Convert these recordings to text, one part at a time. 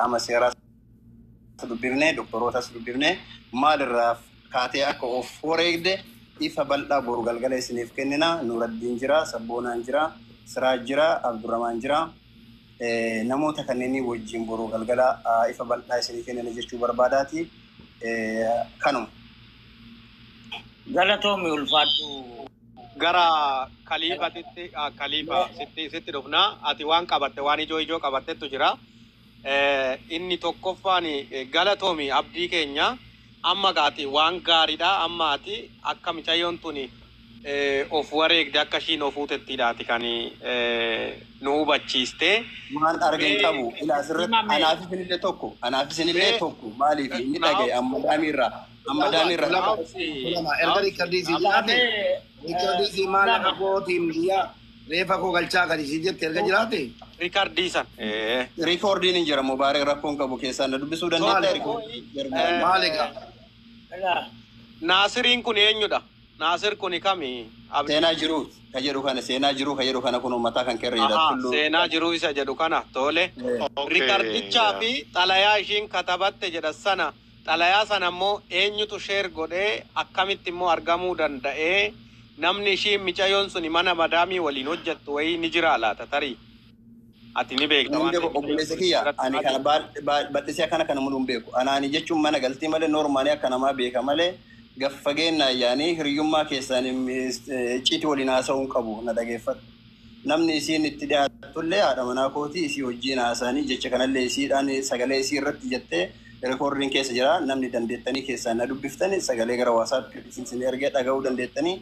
Qaama seeraas dubbifne, doktorootas dubbifne, maalirraa kaatee akka of wareegde ifa bal'aa boru galgala isiniif kennina. Nuuraddiin jira, Sabboonaan jira, Siraaj jira, Abdurramaan jira. Namoota kanneenii wajjin boru galgala ifa bal'aa isinii kennina jechuu barbaadaati. Kanuma. Galatoomi, ulfaadhu. Gara Kaliifatitti, Kaliifa, sitti dhufna. Ati waan qabatte, waan ijoo ijoo qabattettu jira. Inni tokkoffaan, galatoomi abdii keenya. Amma gaati waan gaariidha. Amma ati akka micayyoon tuni of wareegde, akka ishiin of huutettiidhaati kan nu hubachiiste. Waan arge hin qabu. Ilaa, asirratti anaaf isinillee tokko. Anaaf isinillee tokko. Maaliif inni dhagaye amma daamiirraa. Amma daamiirraa. Lama erga record isii jiraate, record isii maallaqa kootiin biyya reefa koo galchaa kan isii jette erga jiraate. Record san. Recordiin hin jira, Mubaarak, rakkoon qabu keessaan na dubbisuu dandeetta. Maal egaa? Naasiriin kun eenyudha? Naasir kun kami? Seenaa jiruu ka jedhu kana, seenaa jiruu ka jedhu kana, kun uummataa kan kerre jedha. Seenaa jiruu isa jedhu kana, tole. Recordichaa fi xalayaa ishiin katabatte jedha sana, xalayaa sana immoo eenyutu share godhee, akkamitti immoo argamuu danda'ee? Namni ishiin micayyoon suni mana madaamii waliin hojjettu wayii ni jira laata tarii? Ati ni beekta waan ta'eef. Obboleessa kiyya, ani kana bal'isee akkana kana mul'uun beeku. Anaani jechuun mana galtii malee, normally akka namaa beeka malee, gaffageennaa yaanii hiriyyummaa keessaan icciitii waliin haasa'uu hin qabu, na dhageeffadhu. Namni isiin itti dhiyaatullee haadha manaa kooti, isii wajjin haasa'anii jecha kanallee isiidhaan sagalee isii irratti jettee recordiin keessa jira. Namni dandeettanii keessaan na dubbiftani sagalee gara WhatsAppii isin ergee dhaga'uu dandeettanii,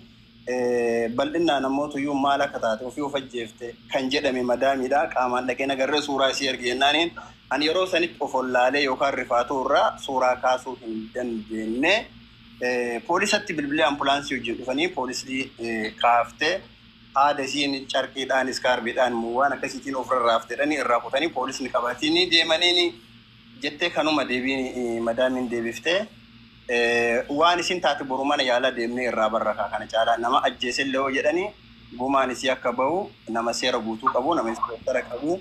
bal'inaan namoota iyyuu maal akka taate, ofii of ajjeefte kan jedhame madaamiidha. Qaamaan dhaqee nagarree suuraa isii erge jennaaniin ani yeroo sanitti of wallaalee yookaan rifaatuu irraa suuraa kaasuu hin dandeenye. Poolisatti bilbilee ambulaansii wajjin dhufanii poolisii kaaftee, haada isiin carqiidhaan scarfiidhaan waan akkasiitiin ofirra raafteedhanii irraa kutanii poolisni qabatanii deemaniini jettee, kanuma deebiin madaamiin deebiftee. Waan isin taate boru mana yaalaa deemnee irraa barrakaa. Kana caalaa nama ajjeesellee yoo jedhanii gumaan isii akka bahu nama seera guutuu qabu, nama inspector qabu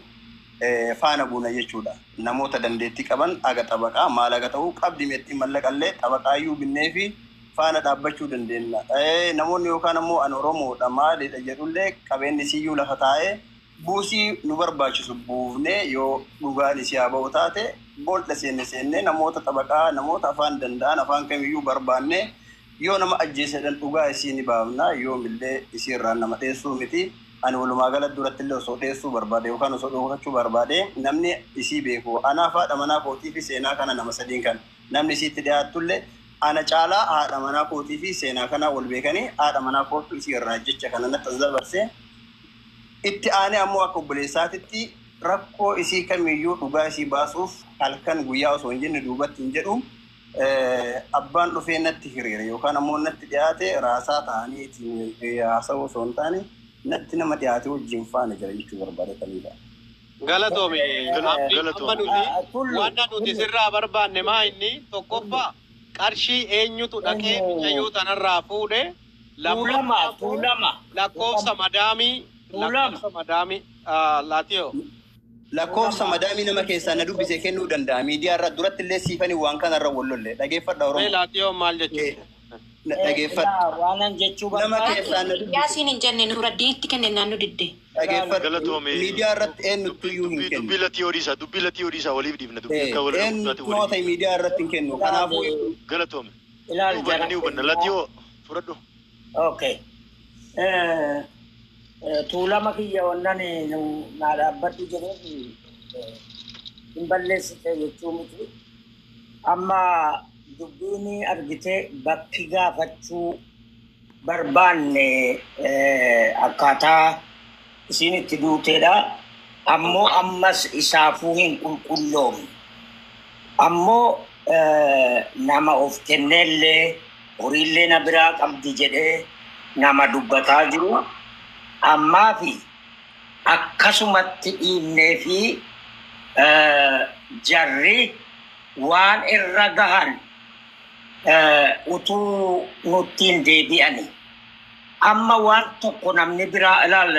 faana buuna jechuudha. Namoota dandeettii qaban aga xabaqaa maal aga ta'uu qabdi meettii mallaqallee xabaqaayyuu binnee fi faana dhaabbachuu dandeenya. Namoonni yookaan ammoo an Oromoodha maalidha jedhullee qabeenyi isiyyuu lafa taa'ee buusii nu barbaachisu buufnee, yoo dhugaan isii haa ba'u taate, boolla seenne seenne namoota xabaqaa, namoota afaan danda'an, afaan kamiyyuu barbaanne, yoo nama ajjeesedhan dhugaa isii ni baafna. Yoomillee isii irraa nama dheessuu miti. Ani walumaa gala duratti illee osoo dheessuu barbaade yookaan osoo dhokachuu barbaade, namni isii beeku anaaf haadha manaa kootii fi seenaa kana, nama sadiin kan namni isiitti dhiyaattullee ana caalaa haadha manaa kootii fi seenaa kana wal beekanii, haadha manaa kootu isii irraa jecha kana natti as dabarse. Itti aanee ammoo akka obboleessaatitti rakkoo isii kamiyyuu dhugaa isii baasuuf halkan guyyaa osoo hin jenne duubatti hin jedhu. Abbaan dhufee natti hiriire yookaan ammoo natti dhiyaate raasaa ta'anii ittiin haasa'uu osoo hin taane natti nama dhiyaate wajjin faana jira jechuu barbaadetanidha. Galatoomi. Abdii, amma nuti wanna nuti sirraa barbaanne maa inni tokkoffaa qarshii eenyutu dhaqee mucayyoo tanarraa fuudhe? Tuulama, tuulama. Lakkoofsa madaamii. Tuulama. Lakkoofsa madaamii laatiyoo. Lakkoofsa madaamii nama keessaa na dubbise kennuu danda'a. Miidiyaa irra duratti illee siifanii waan kanarra wal lolle. Dhageeffadha Mee Oromoo. laatiyoo maal jechuudha? Dhageeffadha. Waanan jechuu Nama barbaadu. keessaa na dubbise. Yaasiin hin jenne, Nuraddiinitti kenne naannoo didde. Dhageeffadha. Galatoomi. Miidiyaa irratti eenyutti iyyuu hin kennu. Dubbii latii horiisaa waliif dhiifna, dubbii akka wal Eenyutti nama ta'e miidiyaa irratti hin kennu. Kanaafuu Galatoomi. Ilaal Ni hubanna, ni hubanna. Latiyoo fudhadhu. Okay. Tuulama kiyya wannan naa dhaabbadhu jedheef hin balleessite jechuu miti. Amma dubbiin argitee bakki gaafachuu barbaanne akkaataa isiin itti duuteedha. Ammoo ammas isaafuu hin qulqulloomne. Ammoo nama of kenneellee horiillee na biraa qabdi jedhee nama dubbataa jiru. Ammaa fi akkasumatti dhiibnee fi jarri waan irra gahan utuu nutti hin deebi'ani. Amma waan tokko namni biraa ilaal,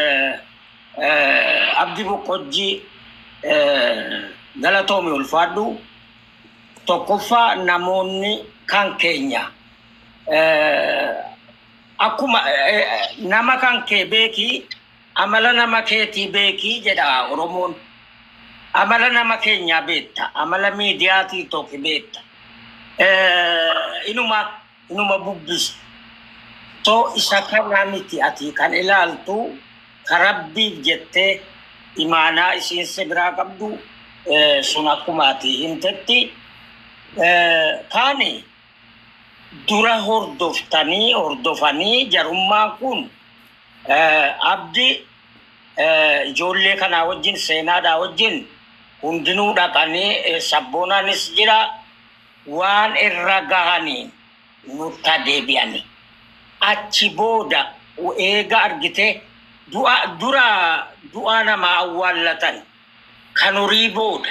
Abdi Boqqojjii Galatoomi, ulfaadhu. Tokkoffaa, namoonni kan keenya akkuma nama kan kee beekii, amala nama keetii beekii jedha Oromoon. Amala nama keenyaa beekta, amala miidiyaatii tokko beekta. Inuma bubbisa. So isa kana miti, ati kan ilaaltu karabbiif jettee imaanaa isiin si biraa qabdu sun akkuma ati himtetti kaani dura hordoftanii hordofanii jarummaan kun Abdi ijoollee kanaa wajjin, seenaadhaa wajjin hundinuu dhaqanii, sabboonaanis jira, waan irra gahanii nutta deebi'anii. Achi booda eega argite du'a dura du'a namaa awwaallatan kan horii booda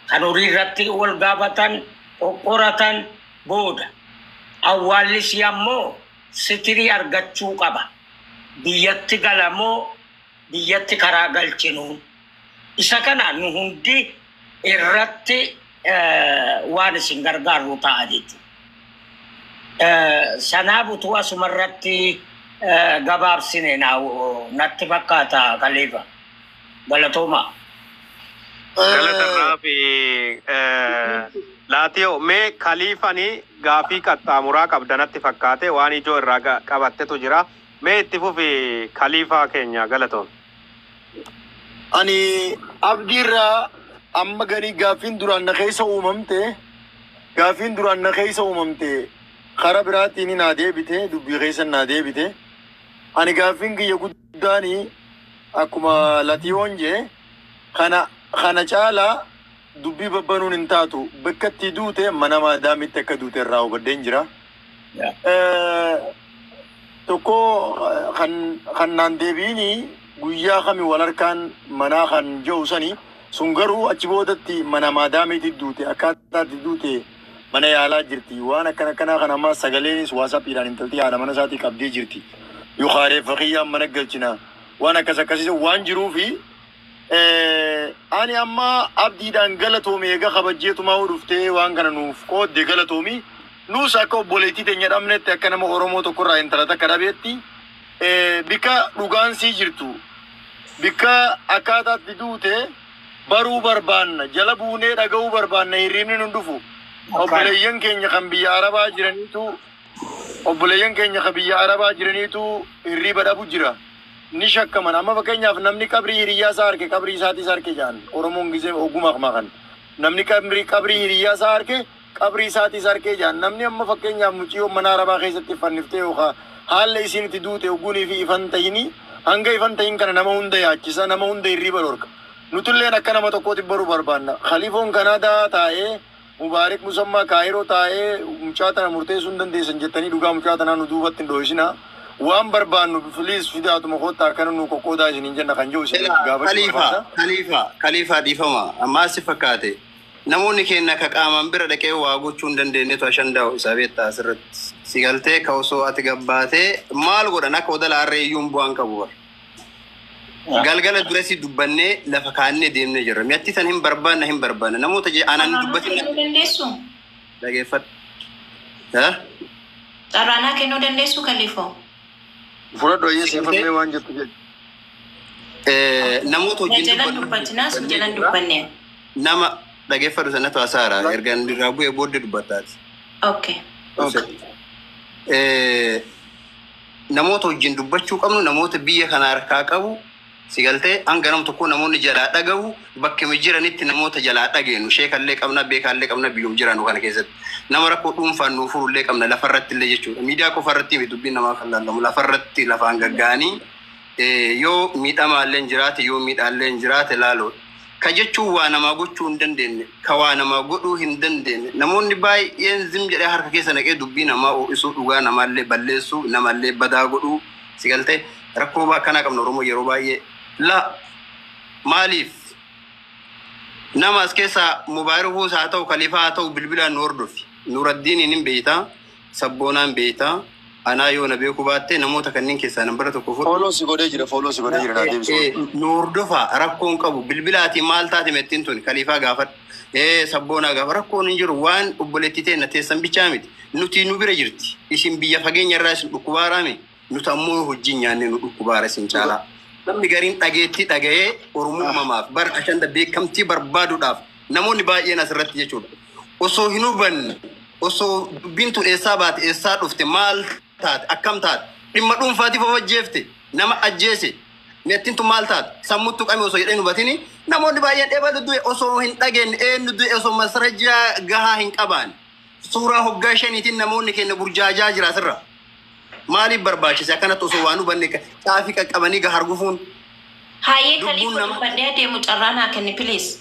kan horii irratti wal gaafatan qoqqoratan booda awwaallisi ammoo sitirii argachuu qaba. Biyyatti galamoo biyyatti karaa galchinuun isa kana nu hundi irratti waan isin gargaaru ta'a jechuudha. Sanaaf utuu asuma irratti gabaabsine natti fakkaata, Kaliifa. Galatooma. Galatarraa fi Laatiyoo, mee Kaliifanii gaafii qaxxaamuraa qabda natti fakkaate, waan ijoo irraa qabattetu jira. Mee itti fufi, Kaliifaa keenya, galatoom. Ani Abdiirraa amma ganii gaaffiin duraan na keessa uumamte karaa biraatiin naa deebite, dubbii keessa naa deebite. Ani gaaffiin kiyya guddaani akkuma Latiyoon jee kana caalaa dubbii babbanuun hin taatu, bakka itti duute mana maadaamitti akka duute irraa hubadheen jira. Tokko kan naan deebiini guyyaa kami wal harkaan manaa kan jiru sani sun, garuu achi boodatti mana maadaamiitti duute, akkaataatti duute, mana yaalaa jirti, waan akkana akkanaa kan amma sagaleenis WhatsAppiidhaan intalti haadha mana isaatii qabdee jirti. Yookaan reeffa kiyyaan mana galchina waan akkas akkasii waan jiruufi ani amma Abdiidhaan galatoomi. Eega kabajjeetumaa dhuftee waan kana nuuf qoodde, galatoomi. Nuus akka obboleettii teenya dhabnetti, akka nama Oromoo tokkorraa intala takka dhabeetti, bikka dhugaan sii jirtu, bikka akkaataatti duute baruu barbaanna, jala buunee dhaga'uu barbaanna, hirribni nun dhufu. Obboleeyyan keenya kan biyya Arabaa jiraniitu, obboleeyyan keenya kan biyya Arabaa jiraniitu hirriba dhabu jira. Ni shakkaman. Amma fakkeenyaaf namni qabrii hiriyyaa isaa arge qabrii isaatis arge jedhan Oromoon gisee ogummaa maqan. Namni qabrii hiriyyaa isaa arge qabrii isaatis arge jedhan. Namni amma fakkeenyaaf mucayyoo mana Arabaa keessatti fanniftee yookaan haala isiin itti duute oguunii fi ifan tahini, hanga ifan tahin kana nama hunda yaachisa, nama hunda hirriba dhorka. Nutulleen akka nama tokkootti baruu barbaanna. Khalifoon Kanaadaa taa'ee, Mubaarik Musammaa Kaayiroo taa'ee mucaa tana murteessuu hin dandeessan jettanii dhugaa mucaa tanaa nu duubatti hin dho'isina. Waan barbaannu please fidaatuma kottaa akkana nu qoqqoodaa isiniin jenna kan jiru isin gaafachuu Khalifa, barbaada. Khalifa, Khalifa, dhiifama. Ammaa si fakkaate. Namoonni keenya akka qaamaan bira dhaqee waa gochuu hin dandeenyetu ashandaa'u isaa beektaa asirratti. Si galtee ka osoo ati gabbaatee maal godhan akka odala harree iyyuu hin bu'aan qabu bara. Galgala durasi dubbannee lafa kaannee deemnee jirra. Mi'atti tan hin barbaanna, hin barbaanna. Namoota anaan Carraanaa dubbatin kennuu dandeessu? Dhageeffadhu. Carraanaa kennuu dandeessu, Kaliifoo? Fudhadhu, ayyee, siifamee waan jettu jedhu. Namoota Na wajjin jalan dubbannu dubbatinaa, sun jalan dubbanne. Nama dhageeffadhu sanatu hasaara. Erga inni irraa bu'ee booddee dubbataati. Okay. Namoota wajjin dubbachuu qabnu, namoota biyya kana harkaa qabu, si galtee, hanga nam tokko namoonni jalaa dhagahu bakkuma jiranitti namoota jalaa dhageenu, sheekallee qabna, beekaallee qabna, biyyum jiraannu kana keessatti nama rakkoo dhuunfaan nuu furullee qabna, lafarratti illee jechuudha. Miidiyaa qofa irratti miti dubbiin namaa kan laallamu, lafarratti lafaan gagga'anii yoo miidhamaallee hin jiraate, yoo miidhaallee hin jiraate laaloodha. Ka jechuun waa namaa gochuu hin dandeenye, ka waa namaa godhuu hin dandeenye, namoonni baay'een zim jedhee harka keessa naqee dubbii namaa ho'isuu, dhugaa namaallee balleessuu, namallee badaa godhuu, si galtee, rakkoo akkanaa qabna Oromoo yeroo baay'ee. La maaliif nama as keessaa Mubaarak haa ta'u, Kaliifaa haa ta'u, bilbilaan nu hordofi. Nuraddiiniin hin beeytaa, Sabboonaan beeytaa, Anaa yoo na beekuu baatte namoota kanneen keessaa nambara tokko fudhu. Follow si godhee jira, follow si godhee jira naa deebisu. Nu hordofa rakkoon qabu bilbilaatiin maal taate mettiin tun kaliifaa gaafadhu. Sabboonaa gaafa rakkoon hin jiru waan obboleettii ta'e teessan bichaa miti. Nuti nu bira jirti. Isin biyya fageenya irraa isin dhukkubaaraame nuti ammoo hojii nyaannee nu dhukkubaara isin caalaa. Namni gariin dhageetti dhaga'ee Oromummaaf bar ashanda beekamtii barbaaduudhaaf namoonni baay'een asirratti jechuudha. Osoo hin hubanne osoo dubbiin tun eessaa baate eessaa dhufte maal taate akkam taate dhimma dhuunfaatiif of ajjeefte nama ajjeese meettiin tun maal taate sammuutti qame osoo jedhee hubatini namoonni baay'een dheebaa du'e osoo hin dhageenye eenyu du'e osoo masarajaa gahaa hin qabaanne suuraa hoggaa shaniitiin namoonni keenya burjaajaa jira asirra. Maaliif barbaachise akkanatti osoo waan hubanne caafii qaqqabanii gahaa argufuun. Hayyee Lubbuun kaliifoo nama- dubbadhee adeemu carraa naa kenni please.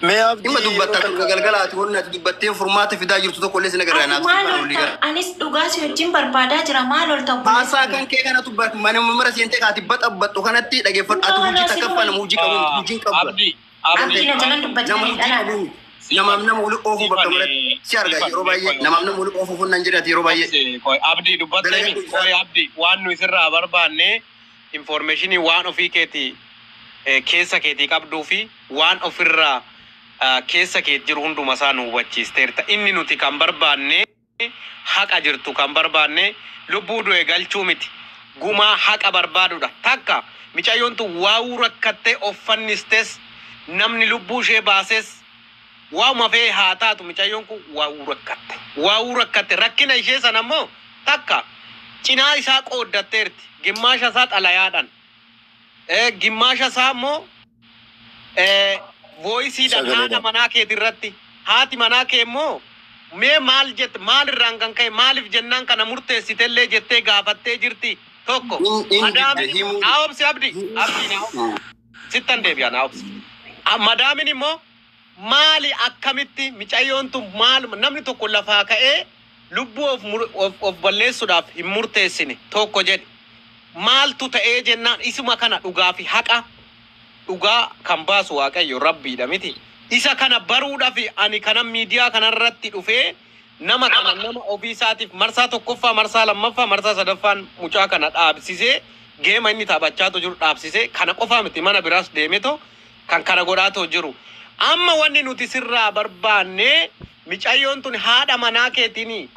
Mee abdii Dhimma dubbattaa tokko galgalaati wanni ati dubbattee furmaata fidaa jirtu tokko illee sin agarra Ati naaf maal siifaan olii olta gara. anis dhugaa si wajjin barbaadaa jira maal olta Haasaa kan kee kanatu mana mara seentee kaati baxabbattu kanatti dhageeffadhu ati hojii takkaffaa nama hojii qabu miti hojii hin qabdu. Abdii, Abdii Abdii, na jalan dubbachaa Nama hin hojii dhalaa. qabu miti. Namaaf nama wali oofuu bakka maratti si argaa yeroo baay'ee namaaf nama wali oofuu funnaan jedhati yeroo baay'ee. Qoy Abdii dubbattee qoy Abdii waan nu isirraa barbaanne informationii waan ofii keetii keessa keetii qabduu fi waan ofirraa keessa kee jiru hunduma isaa nu hubachiisteerta. Inni nuti kan barbaanne haqa jirtu kan barbaanne lubbuu du'e galchuu miti. Gumaa haqa barbaadudha. Takka micayyoon tun waa'uu rakkattee of fannistes namni lubbuu ishee baases waa'uma fee haa taatu micayyoon kun waa'uu rakkatte. Waa'uu rakkatte rakkina ishee sana immoo takka cinaa isaa qooddatteerti. Gimmaasha isaa xalayaadhaan. Gimmaasha isaa immoo voisiidhaan haadha Sagaleedhaan. manaa keeti irratti. Haati manaa kee immoo mee maal jette maal irraan kan ka'e maaliif jennaan kana murteessitellee jettee gaafattee jirti tokko. Hin Madaamin didde himuu. naa obsi Abdii Abdii naa obsi. Sittan deebi'a naa obsi. Madaamin immoo maali akkamitti micayyoon tun maal namni tokko lafaa ka'ee lubbuu of balleessuudhaaf hin murteessine tokko jedhe. Maaltu ta'ee jennaan isuma kana dhugaa fi haqa dhugaa kan baasu Waaqayyo Rabbiidha miti. Isa kana baruudhaaf ani kana miidiyaa kanarratti dhufee nama kana nama ofii isaatiif marsaa tokkoffaa, marsaa lammaffaa, marsaa sadaffaan mucaa kana dhaabsisee geema inni taphachaatu jiru dhaabsisee kana qofaa miti mana biraas deemeto kan kana godhaatoo jiru. Amma wanni nuti sirraa barbaanne micayyoon tun haadha manaa keetiin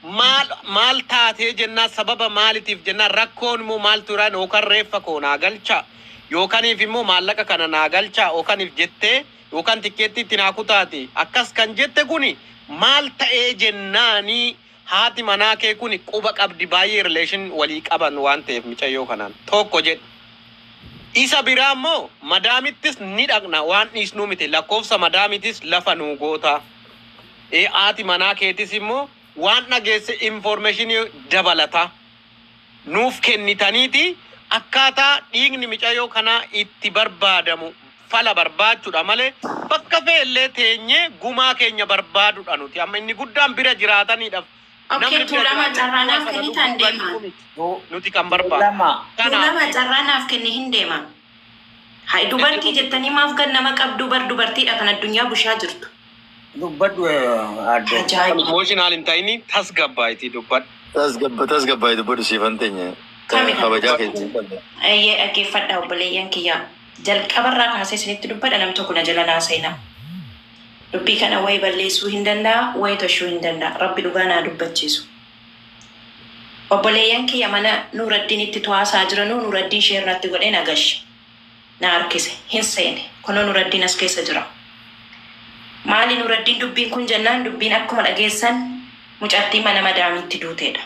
maal maal taatee jennaan sababa maaliitiif jennaan rakkoon immoo maaltu irraa yookaan reeffa koo naa galcha yookaaniif immoo maallaqa kana naa galcha yookaaniif jettee yookaan tikkeetti itti naa kutaati akkas kan jette kuni maal ta'ee jennaanii haati manaa kee kuni quba qabdi baay'ee relation walii qaban waan ta'eef micayyoo kanaan tokko jedhe. Isa biraa immoo madaamittis ni dhaqna waan dhiisnuu miti lakkoofsa madaamitis lafa nuu goota. Haati manaa keetis immoo waan dhageesse informationii dabalata nuuf kennitaniiti akkaataa dhiigni micayyoo kanaa itti barbaadamu fala barbaachuudha malee bakka fe'ellee teenyee gumaa keenya barbaaduudha nuti amma inni guddaan bira jiraatanidha. Okay, Namni bira tuulamaa jiraatan carraa naaf sana kennitaan lubbuu deema. galchuu miti nuti kan barbaadu. Lama. Kanaaf Tuulamaa carraa naaf kenni hin deema. Hai dubartii jettanii maaf gad nama qabdu bar dubartiidha kan addunyaa bushaa jirtu. Dubbadhu aadde. Ajaa'iba. emotional hin ta'ini tasgabbaa'iti dubbadhu. Tasgabba tasgabbaa'e dubbadhu siifan teenye. Kami kan Kabajaa dubbadhu? keenya. Eeyyee dhaggeeffadha obboleeyyan kiyyaa. Jalqabarraa kaasee isinitti dubbadha nam tokko na jala naa seenaa. Dubbii kana wayi balleessuu hin danda'a, wayi toshuu hin danda'a. Rabbi dhugaa naa dubbachiisu. Obboleeyyan kiyya mana Nuuraddiin itti to'aasaa jiranuu Nuuraddiin ishee irratti godhee na gashe. Na harkise. Hin seene. Kunoo Nuuraddiin as keessa jira. Maali Nuuraddiin dubbiin kun jennaan dubbiin akkuma dhageessan mucattii mana madaamiitti duuteedha.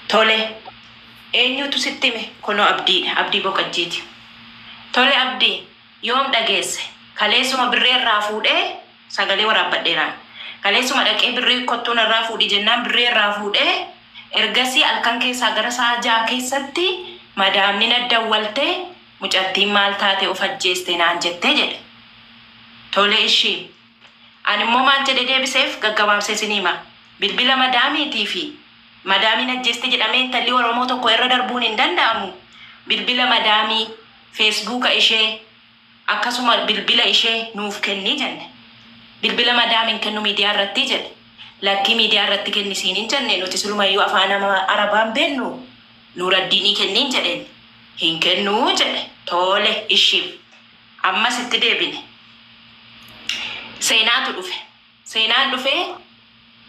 Tole. Eenyutu sitti hime? Kunoo Abdiidha. Abdii Boqojjiiti. Tole Abdii yoom dhageesse? Kaleessuma birree irraa fuudhee sagalee waraabbadheeraan. Kaleessuma dhaqee birree kottuun irraa fuudhi jennaan birree irraa fuudhee ergasii halkan keessaa gara sa'a 6 keessatti madaamni na dawwaltee mucattiin maal taate of ajjeeste naan jettee jedhe. Tole ishii. Ani immoo maal jedhe deebiseef gaggabaabsee isin hima. Bilbila madaamiitii fi madaamiin ajjeeste jedhamee intalli Oromoo tokko irra darbuun hin danda'amu. Bilbila madaamii, feesbuuka ishee, akkasuma bilbila ishee nuuf kennii jenne. Bilbila madaamiin kennu miidiyaa irratti jedhe. Lakkii miidiyaa irratti kennisiin hin jenne nuti silumayyuu afaan Arabaan beennu Nuuraddiinii kenniin jedheen. Hin kennuu jedhe tole ishiif. Ammas itti deebine. Seenaatu dhufe. Seenaan dhufee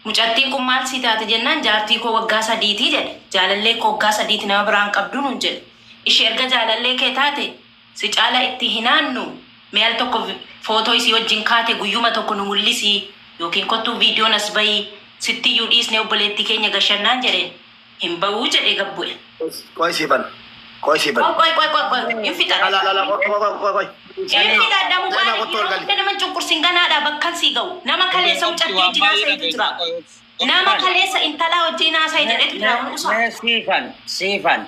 mucattiin kun maal sii taate jennaan jaartii koo waggaa sadiitii jedhe. Jaalallee koo waggaa sadiiti nama biraan qabdu nuun jedhe. Ishee erga jaalallee kee taate si caala itti hinaannu mee al tokko footoo isii wajjin kaate guyyuma tokko nu mul'isii yookiin kottuu viidiyoon as bahii sitti iyyuu dhiisnee obboleettii keenya gashannaan jedheen. Hin bahuu jedhee gabbu'e. Qoy siifan. Qoy siifan. Qoy qoy qoy qoy hin fixadha. Ala ala qoy qoy qoy qoy. Hin fixadha Seenaa kottu ol mubarak yeroo gali. hunda nama cunqursin ganaadha bakkan sii ga'u. Nama kaleessa mucattii wajjin haasa'etu jira. Nama kaleessa intalaa wajjin haasa'e jedhetu jira usa. Mee siifan siifan.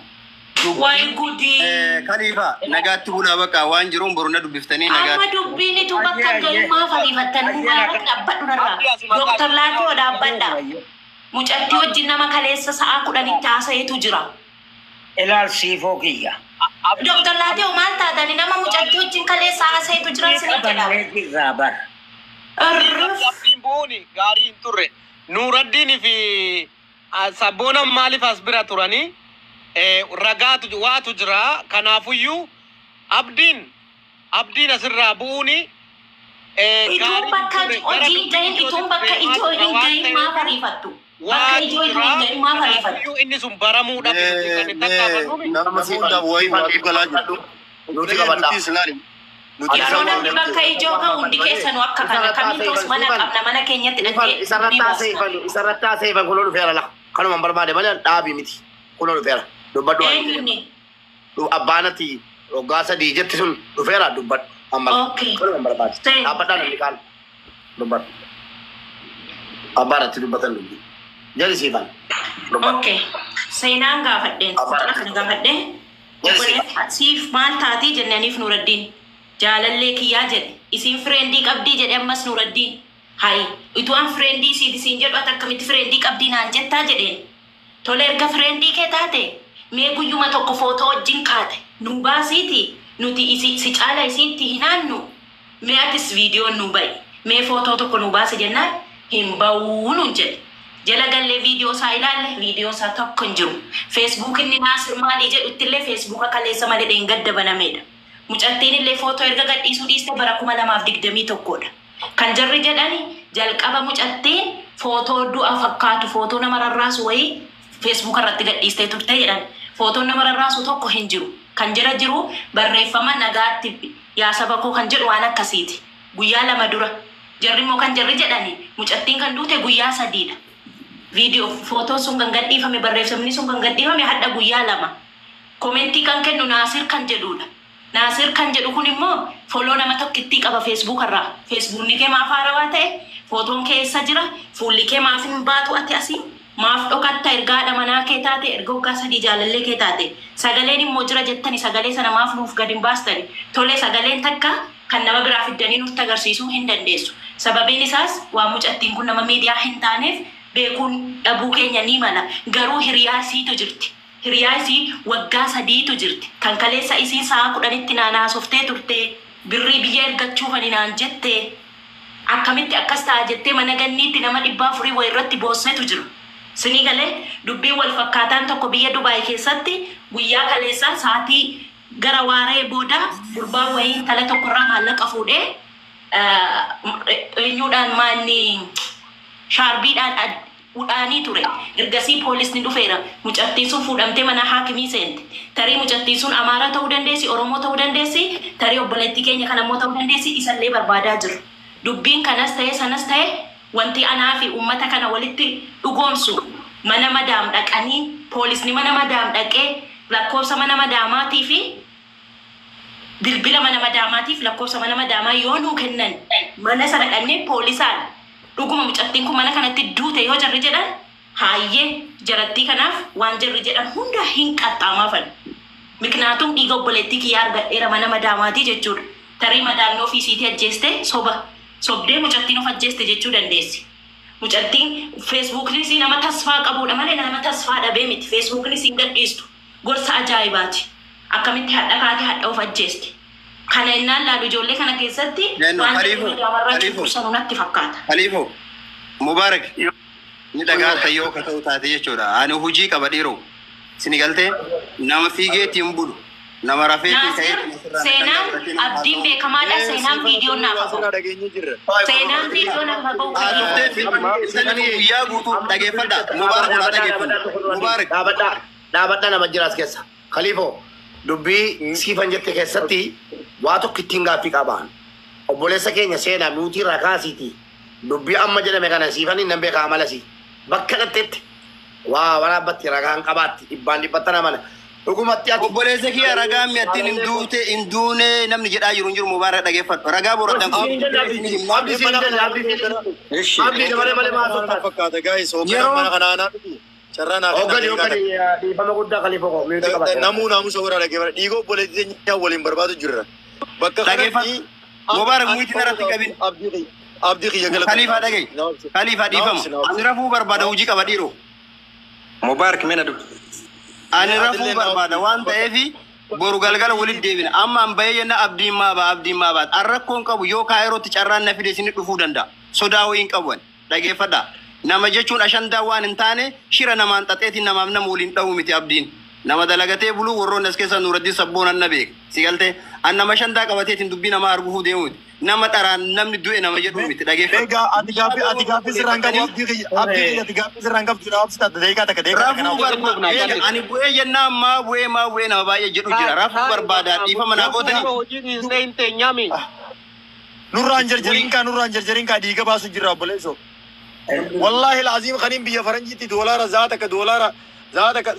Wayi gudii. Kaliifa nagaatti bulaa bakka waan jiruun boru na dubbiftanii Amma nagaatti. dubbiin itu bakka ga'ummaa fariifattan Mubaarak dhaabbadhu narraa. Dooktar Laatoo dhaabbadha. Mucattii wajjin nama kaleessa sa'a 10tti haasa'etu jira. Ilaal siifoo kiyya. Dooktar Laatoo maal taatani nama mucattii wajjin kaleessa haasa'etu jira isiniin jedha. Qabannee jirraa bar. Arruf. Abdiin bu'uun gaarii hin turre. Nuuraddiin fi sabboonaan maaliif as bira turanii ragaatu waatu jira. Kanaafuyyuu abdiin asirraa bu'uun Ituun gaarii hin bakka turre. Gara hojii hin dubbii gahin ituun ijootitti bakka deemaa ijoo jira hin waan gahin ta'eef maaf ariifattu? Bakka waatu ijoo ituun jira. hin gahin maaf ariifattu? Kanaafuyyuu inni sun baramuudhaaf nuti kan itti tattaafannuumi. Nama hunda wayii waatu galaa jiru. Nuti qabadha. Nuti islaani. Nuti Yeroo isaan namni bakka ijoo ga'u hundi keessanuu akka kana kamiin ta'us mana qabna mana keenyatti dhaqnee Isarratti dubbii baasna. haasa'ifan isarratti haasa'ifan kunoo dhufeera la. Kanuma barbaade malee dhaabii miti. Kunoo dhufeera. Dubbadhu waan jedhe. Eenyuni? Abbaanati waggaa sadii jetti sun dhufeera dubbadhu. Amma Okay. kanuma barbaade. Seen. Dhaabbadhaa namni kaan dubbadhu. Abbaanatti dubbatan dubbi. Jali siifan. Dubbadhu. Okay. Seenaan gaafadheen. Abbaan. Kana gaafadheen. Obboleessa siif maal taatii jennaniif Nuuraddiin. Jaalallee kiyyaa jedhe. Isiin fireendii qabdii jedhe ammas Nuuraddiin. Hayi utuu an fireendii siif isiin jedhu ati akkamitti fireendii qabdii naan jettaa jedheen. Tole erga fireendii kee taate mee guyyuma tokko footoo wajjin kaate nuu baasiiti nuti isi si caala isiitti hinaannu mee atis viidiyoon nuu ba'i mee footoo tokko nuu baasi jennaan hin ba'uu nuun jedhe. Jala gallee viidiyoo isaa ilaalle viidiyoo isaa tokko hin jiru. Feesbuuk inni Naasir maalii jedhutti illee feesbuuka kaleessa malee dheengadda banameedha. Mucattiin illee footoo erga gadhiisuu dhiiste bara 2021dha. Kan jarri jedhani jalqaba mucattiin footoo du'a fakkaatu footoo nama rarraasu wayii feesbuuka irratti gadhiistee turte jedhan. Footoon nama rarraasu tokko hin jiru. Kan jala jiru barreeffama nagaatti yaa saba koo kan jedhu waan akkasiiti. Guyyaa 2 dura. Jarri immoo kan jarri jedhani mucattiin kan duute guyyaa 3dha. Viidiyoo footoon sun kan gadhiifame barreeffamni sun kan gadhiifame hadha guyyaa 2. Komentii kan kennu Naasir kan jedhudha. Naasir kan jedhu kun immoo foloo nama tokkittii qaba feesbuuk irraa. Feesbuukni kee maaf haarawaa ta'e footoon kee eessa jira fuulli kee maaf hin baatu ati asii maaf dhokatta erga haadha manaa kee taate erga waggaa 3 jaalallee kee taate sagaleen immoo jira jettani sagalee sana maaf nuuf gad hin baastani tole sagaleen takka kan nama biraa fiddanii nutti agarsiisuu hin dandeessu. Sababiin isaas waan mucattiin kun nama miidiyaa hin taaneef beekuun dhabuu keenya ni mala. Garuu hiriyaa isiitu jirti. Hiriyaa isii waggaa 3tu jirti. Kan kaleessa isii sa'a 10tti naan haasoftee turte birrii biyya ergachuufani naan jette akkamitti akkas ta'a jettee mana ganniitti nama 400 wayii irratti boossetu jira. Sinii galee dubbiin wal fakkaataan tokko biyya Dubaay keessatti guyyaa kaleessaa sa'aatii gara waaree booda gurbaan wayii intala tokkorraa maallaqa fuudhee eenyuudhaan maanni shaarbiidhaan udhaanii ture. Ergasii poolisni dhufeera. Mucattiin sun fuudhamtee mana haakimii seente. Tarii mucattiin sun Amaaraa ta'uu dandeessi, Oromoo ta'uu dandeessi, tarii obboleettii keenya kan ammoo ta'uu dandeessi, isallee barbaadaa jiru. Dubbiin kanas ta'e sanas ta'e wanti anaa fi uummata kana walitti dhugoomsu mana madaam dhaqanii poolisni mana madaam dhaqee lakkoofsa mana madaamaatii fi bilbila mana madaamaatiif lakkoofsa mana madaamaa yoo nuu kennan mana sana dhaqnee poolisaan dhuguma mucattiin kun mana kanatti duute yoo jarri jedhan haayyee jarattii kanaaf waan jarri jedhan hunda hin qaxxaamaafan. Miknaatum dhiiga obboleettii kiyyaa argadheera mana madaamaatii jechuudha. Tarii madaamni ofii isiitii ajjeeste soba sobdee mucattiin of ajjeeste jechuu dandeessi. Mucattiin feesbuukni isii nama tasfaa qabuudha malee nama tasfaa dhabee miti. Feesbuukni isii hin gadhiistu. Gorsa ajaa'ibaati. Akkamitti hadha kaatee hadha of ajjeeste. Kana innaan laalu ijoollee kana keessatti Jennu waan Khaliifoo, jedhu madaamarraa Khaliifoo. cunqursanu natti fakkaata. Khaliifoo, Mubaarak. Ni dhagaarta yoo ka ta'u taate jechuudha. Ani hojii qaba dhiiroo. Sini galtee nama fiigeetiin bulu. Nama rafeetiin Naasir ka'eetiin seenaan abdiin beekamaadha. Seenaan viidiyoon naaf haa ba'u. Dhageenye jirra. Seenaan viidiyoon naaf haa ba'u Haasofte Khalifa. guyyaa guutuu dhageeffadha. Mubaarak ulaa dhageeffadha. Mubaarak. Dhaabadhaa dhaabadhaa nama jiraas keessa. Kaliifoo dubbii siifan jette keessatti waa tokko ittiin gaaffii qabaan. Obboleessa keenya seenaa nuutii irraa kaasiiti. Dubbii amma jedhame kana siifan hin beekaa amalasi. Bakka dhattetti waa waraabbatti ragaan qabaatti dhibbaan dhibbatta namana. Dhugumatti ati Obboleessa kiyya ragaa mi'attiin hin duute hin duune namni jedhaa jiru hin jiru Mubaarak dhageeffadhu. Ragaa boroddan kun. Abdii siin jenna abdii siin jenna. Ishi. Abdii dabalee malee maa Kana fakkaata guys. Hoogganaan Yeroo mana kanaa anaa miti. Carraa naa kenna Hoggani deegaa hoggani dhiifama guddaa kaliifoo koo miutii takka. qabatte. Namuu naamusa horaa dhaggeeffadha. Dhiiga obboleettii keenya waliin barbaadu jirra. Bakka Dhageeffadhu. kanatti Mubaarak muyitiin irratti qabin. abdii kiyya abdii kiyya galata. Khaliifaa dhaga'i. Khaliifaa dhiifama. Ani rafuu barbaada hojii qaba dhiiroo. Mubaarak mee na dubbi. Ani rafuu barbaada waan ta'eef boru galgala walitti deebina. Amma an bahee jenna abdiin maa ba'a abdiin maa ba'a. An rakkoon qabu yoo kaayirootti carraan na fide isin dhufuu danda'a. Sodaa wayii hin qabu ani. Dhageeffadhaa. Nama jechuun ashandaa waan hin taane shira namaan xaxeetiin namaaf nama waliin dha'u miti abdiin. Nama dalagatee buluu warroonni as keessaa Nuuraddin Sabboon na beeka. Si galtee an nama ashandaa qabateetiin dubbii namaa arguuf deemu miti. Nama dharaan namni du'e nama jedhu miti dhageeffadhu. Egaa ati gaaffii sirraan qabu abdii kiyya ati gaaffii sirraan qabdu na obsita deegaa takka deegaa takka na Rafuu obsita. barbaada. Ani bu'ee jennaan maa bu'ee maa bu'ee nama baay'ee jedhu jira. Rafuu barbaada dhiifama naa gootanii. Hojii dhiisnee hin teenyaami. Nurraan jarjariin kaa nurraan jarjariin kaa dhiiga baasu jirra obboleessoo. Wallaahi alaaziim kaniin biyya faranjiitti doolaara zaa takka doolaara zaa takka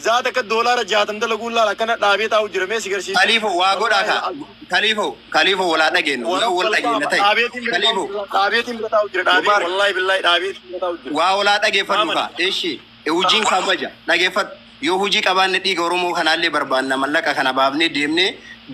zaa takka doolaara 60 dalaguun laala akkana dhaabee taa'u jira mee si garsiisa. Kaliifo waa godhaa ka. Kaliifo kaliifo walaa dhageenyu. Yoo wal dhageenya ta'e. Dhaabeetiin bira Kaliifo taa'u jira dhaabeetiin bira taa'u jira dhaabee Mubaarak. wallaahi billaahi dhaabeetiin bira taa'u jira. waa walaa dhageeffadhu ka. Eshi hojiin kabaja dhageeffadhu. Yoo hojii qabaanne dhiiga Oromoo kanaallee barbaanna mallaqa kana baafnee deemnee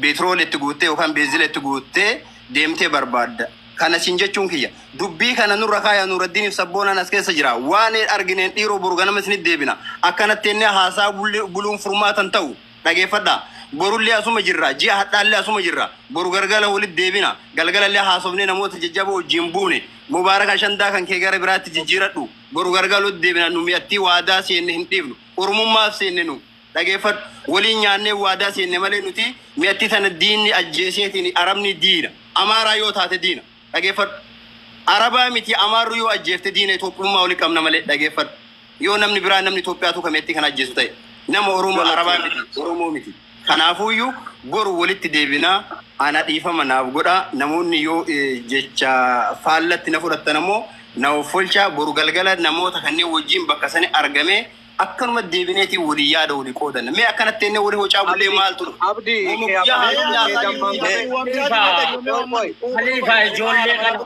beetrool itti guuttee yookaan beenzila itti guuttee deemtee barbaadda. Kana siin jechuun kiyya. Dubbii kana nurra kaaya Nuraddiiniif sabboonaan as keessa jira. Waan argineen dhiiroo boru ganama isinitti deebina. Akkanatti inni haasaa buluun furmaatan ta'u dhageeffadhaa. Borullee asuma jirra. Ji'a hadhaallee asuma jirra. Boru galgala walitti deebina. Galgalallee haasofnee namoota jajjaboo wajjin buune. Mubaaraka ashandaa kan kee gara biraatti jijjiiradhu. Boru galgala walitti deebina. Nu mi'attii waadaa seenne hin dhiifnu. Oromummaaf seenne nu. Dhageeffadhu. Waliin nyaannee waadaa seenne malee nuti mi'attii tana diinni ajjeeseetiin arabni diina. Amaaraa yoo taate diina. Dhageeffadhu. Arabaa miti amaarru yoo ajjeefte diina Itoophiyummaa walii qabna malee dhageeffadhu. Yoo namni biraa namni Itoophiyaatu kameetti kan ajjeesu ta'e. Nama Oromoo Arabaa miti Oromoo miti. Kanaafuyyuu boru walitti deebinaa ana dhiifama naaf godhaa namoonni yoo jecha faallatti na fudhattan ammoo na offolchaa boru galgala namoota kanneen wajjin bakka sani argamee akkanuma deebineetiin walii yaada walii qoodanna. Mee akkanatti inni walii hocaa bullee maaltu dhufa? Abdii Moomu kee guyyaa afaan haasofni kee haasaa dammaan jirru. qabee. Khalifa ijoollee kana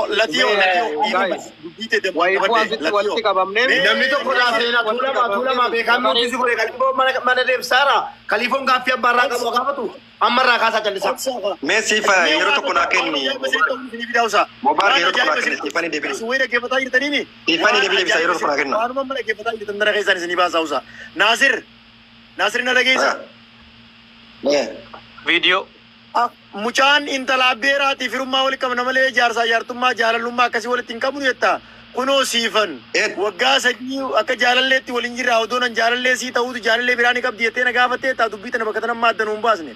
Latiyoo latiyoo Guys, dubbii tee Wayifuu asitti walitti qabamnee. Namni tokko naa seenaa tuulamaa tuulamaa beekaa nuti si godhe kaliifoon mana deemsaara. Kaliifoon gaaffii abbaarraa qabu gaafatu ammarraa kaasaa callisaa. Mee siif yeroo tokko naa kenni. Mubaarak yeroo tokko naa kenni. Siifanii deebiin. Suwee dhaggeeffataa jirtaniini. Siifanii deebiin ibsa yeroo tokko naa kenna. Waanuma amma dhaggeeffataa jirtan dara keessaan isinii baasaa usa. Naasir Naasir na dhageessa. Viidiyoo. Mucaan intala abbeeraatii firummaa walitti qabna malee jaarsaa jaartummaa jaalalummaa akkasii walitti hin qabnu jetta. Kunoo siifan waggaa 3 akka jaalalleetti waliin jirra odoo nan jaalallee sii ta'uutu jaalallee biraa ni qabdi jettee na gaafattee taa dubbii tana bakka tana amma adda nuun baasne.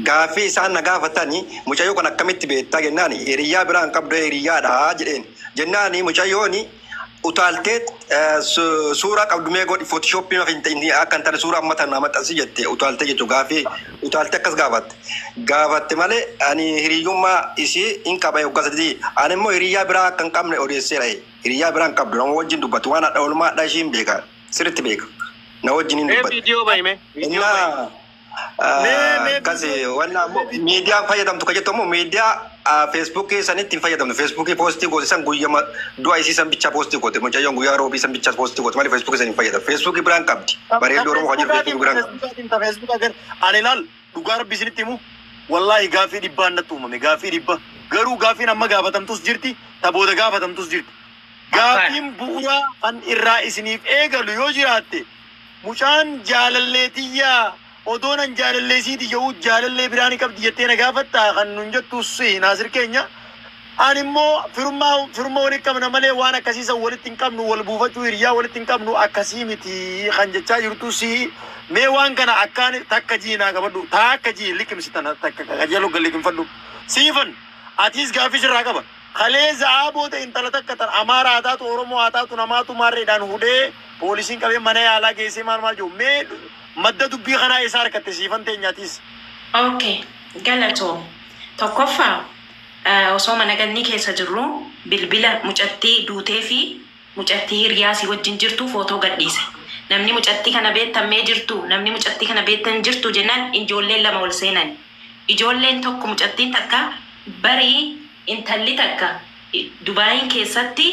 Gaaffii isaan na gaafatani mucayyoo kan akkamitti beektaa jennaan hiriyyaa biraan qabdu hiriyyaadha jedheen. Jennaan mucayyoon utaaltee suuraa qabdu mee godhi footishooppii hin ta'in akka hin taane suuraa amma tana maxxansi jette utaaltee jechuudha gaaffii utaaltee akkas gaafatte. Gaafatte malee ani hiriyyummaa isii hin qaba yoggaa 3 ani immoo hiriyyaa biraa akka hin qabne odeesseera. Hiriyyaa biraa hin qabdu nama wajjin dubbatu waan haadha oolmaa haadha ishii hin beeka sirriitti beeka na wajjin hin Mee dubbatu. viidiyoo bahime. Viidiyoo bahi. Innaa akkas wanna ammoo miidiyaa fayyadamtu kan jettu ammoo miidiyaa feesbuukii sanitti hin fayyadamtu. Feesbuukii poostii goote san guyyaa du'a isii san bichaa poostii goote mucayyoon guyyaa roobii san bichaa poostii goote malee feesbuukii san hin fayyadamtu. Feesbuukii biraan qabdi. Bareedduu Oromoo kan jiru feesbuukii biraan qabdi. Feesbuuk agar ani ilaal dhugaa rabbi isinitti himu wallaahi gaaffii dhibbaan natti uumame gaaffii dhibba garuu gaaffiin amma gaafatamtus jirti ta booda gaafatamtus jirti. Gaaffiin bu'uuraa kan irraa isiniif eegalu yoo jiraatte mucaan jaalalleetiyyaa odoo nan jaalalleesiiti yoo jaalallee biraa ni qabdi jettee na gaafatta kan nun jettu si Naasir keenya Ani immoo firummaa walitti qabna malee waan akkasiisan walitti hin qabnu, wal buufachuu hiriyaa walitti hin qabnu, akkasii miti kan jechaa jirtu si. Mee waan kana akkaan takka jiinaa qabadhu, takka jii liqimsi tana takka qajeeloo liqimfadhu. Siifan, atis gaaffii sirraa qaba. Kalee za'aa booda intala takka tan Amaara haa taatu, Oromoo haa taatu, namaatu maarreedhaan hudhee poolisiin qabee mana yaalaa geessee maal maal jiru. Mee madda dubbii kanaa eessaa argatte, Siifan teenyaatis? Okay, galatoom. Tokkoffaa, osoo mana gannii keessa jirru bilbila mucattii duutee fi mucattii hiriyaasii wajjin jirtu footoo gadhiise. Namni mucattii kana beektan mee jirtu? Namni mucattii kana beektan jirtu jennaan ijoolleen lama ol seenan. Ijoolleen tokko, mucattiin takka barii intalli takka Dubaayin keessatti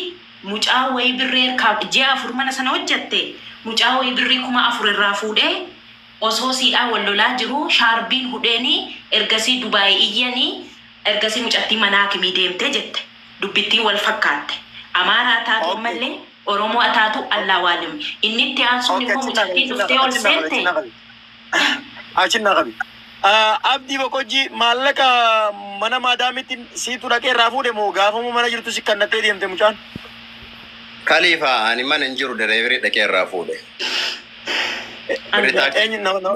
mucaa wayii birrii harkaa ji'a 4 mana sana hojjatte, mucaa wayii birrii 4000 irraa fuudhee osoo siidhaa wal lolaa jiru shaarbiin hudheenii ergasii Dubaayii iyyanii ergasii mucattii mana hakimii deemte jette. Dubbittiin wal fakkaatte. Amaaraa taatu ammallee Oromoo taatu Allaa waalim. Inni itti aansuun immoo mucattiin dhuftee ol seente. Achi naa qabi. Abdii Boqojjii, maallaqa mana maadaamitti siitu dhaqee irraa fuudhe moo gaafamuu mana jirtu si kannattee deemte mucaan? Kaliifaa, ani mana hin jiru, driver dhaqee irraa fuudhe. Eenyu nama?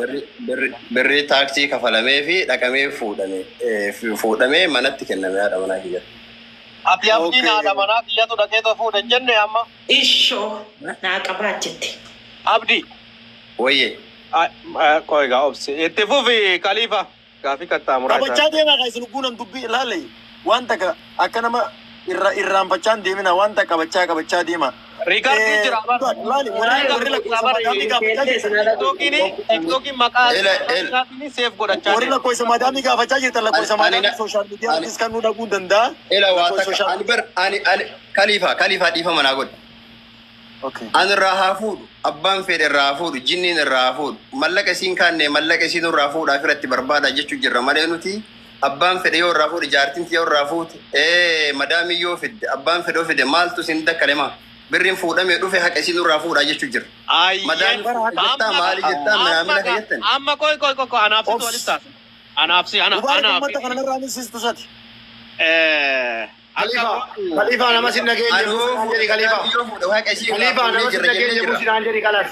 Birrii taaksii kafalamee fi dhaqamee fuudhamee manatti kenname haadha manaa kiyyatti. Ati Abdiin haadha manaa kiyyatu dhaqee fuudhe hin jenne amma. Ishoo naa qabaa jette. Abdii. Wayyee. Qoy egaa, obsi. Itti fufi, Kaliifa. Gaafii qaxxaamuraa isaa. Qabachaa deemaa kan isin guunan dubbii ilaale, waan takka akka nama irra irraanfachaa hin deemina, waan takka qabachaa qabachaa deema. Record jira. Laali, warri lakkoofsa madaamii gaafachaa jirtan. TikTokiin maqaa Ela, ela. isaatiin save godhachaa Warri deema. lakkoofsa madaamii gaafachaa jirtan, lakkoofsa madaamii social media irrattis kan nu dhaguu danda'a. Ela, waa Lakkoofsa takka social ani bar ani Kaliifaa, dhiifama naa godhi. Okay. Ani irraa haa fuudhu, abbaan fedhe irraa haa fuudhu, jinniin irraa haa fuudhu, mallaqa isiin kaanne mallaqa isiin irraa fuudhaaf irratti barbaada jechuu jirra malee nuti abbaan fedhe yoo irraa fuudhe, jaartiin yoo irraa fuute, madaamii yoo fidde, abbaan fedhe yoo fide, maaltu isin dakkalema? Birriin fuudhamee dhufe haqa isiin irraa fuudhaa jechuu jirra. Madaamii fuudhe jettaa, maali jettaa, minaamina ka jettan. Amma qoy qoy qoy, anaaf situ walitti taasa. Anaaf si ana Mubaarak, anaaf. uummata kana narraa misiistu sati. Akka Khalifa, nama sin dhageenye Ani yoo buusinaan fuudhe jedhi Khalifa. yoo fuudhe haqa isii irraa Khalifa, fuudhee nama sin jirra jennee dhageenye jirra. buusinaan jedhi kalas.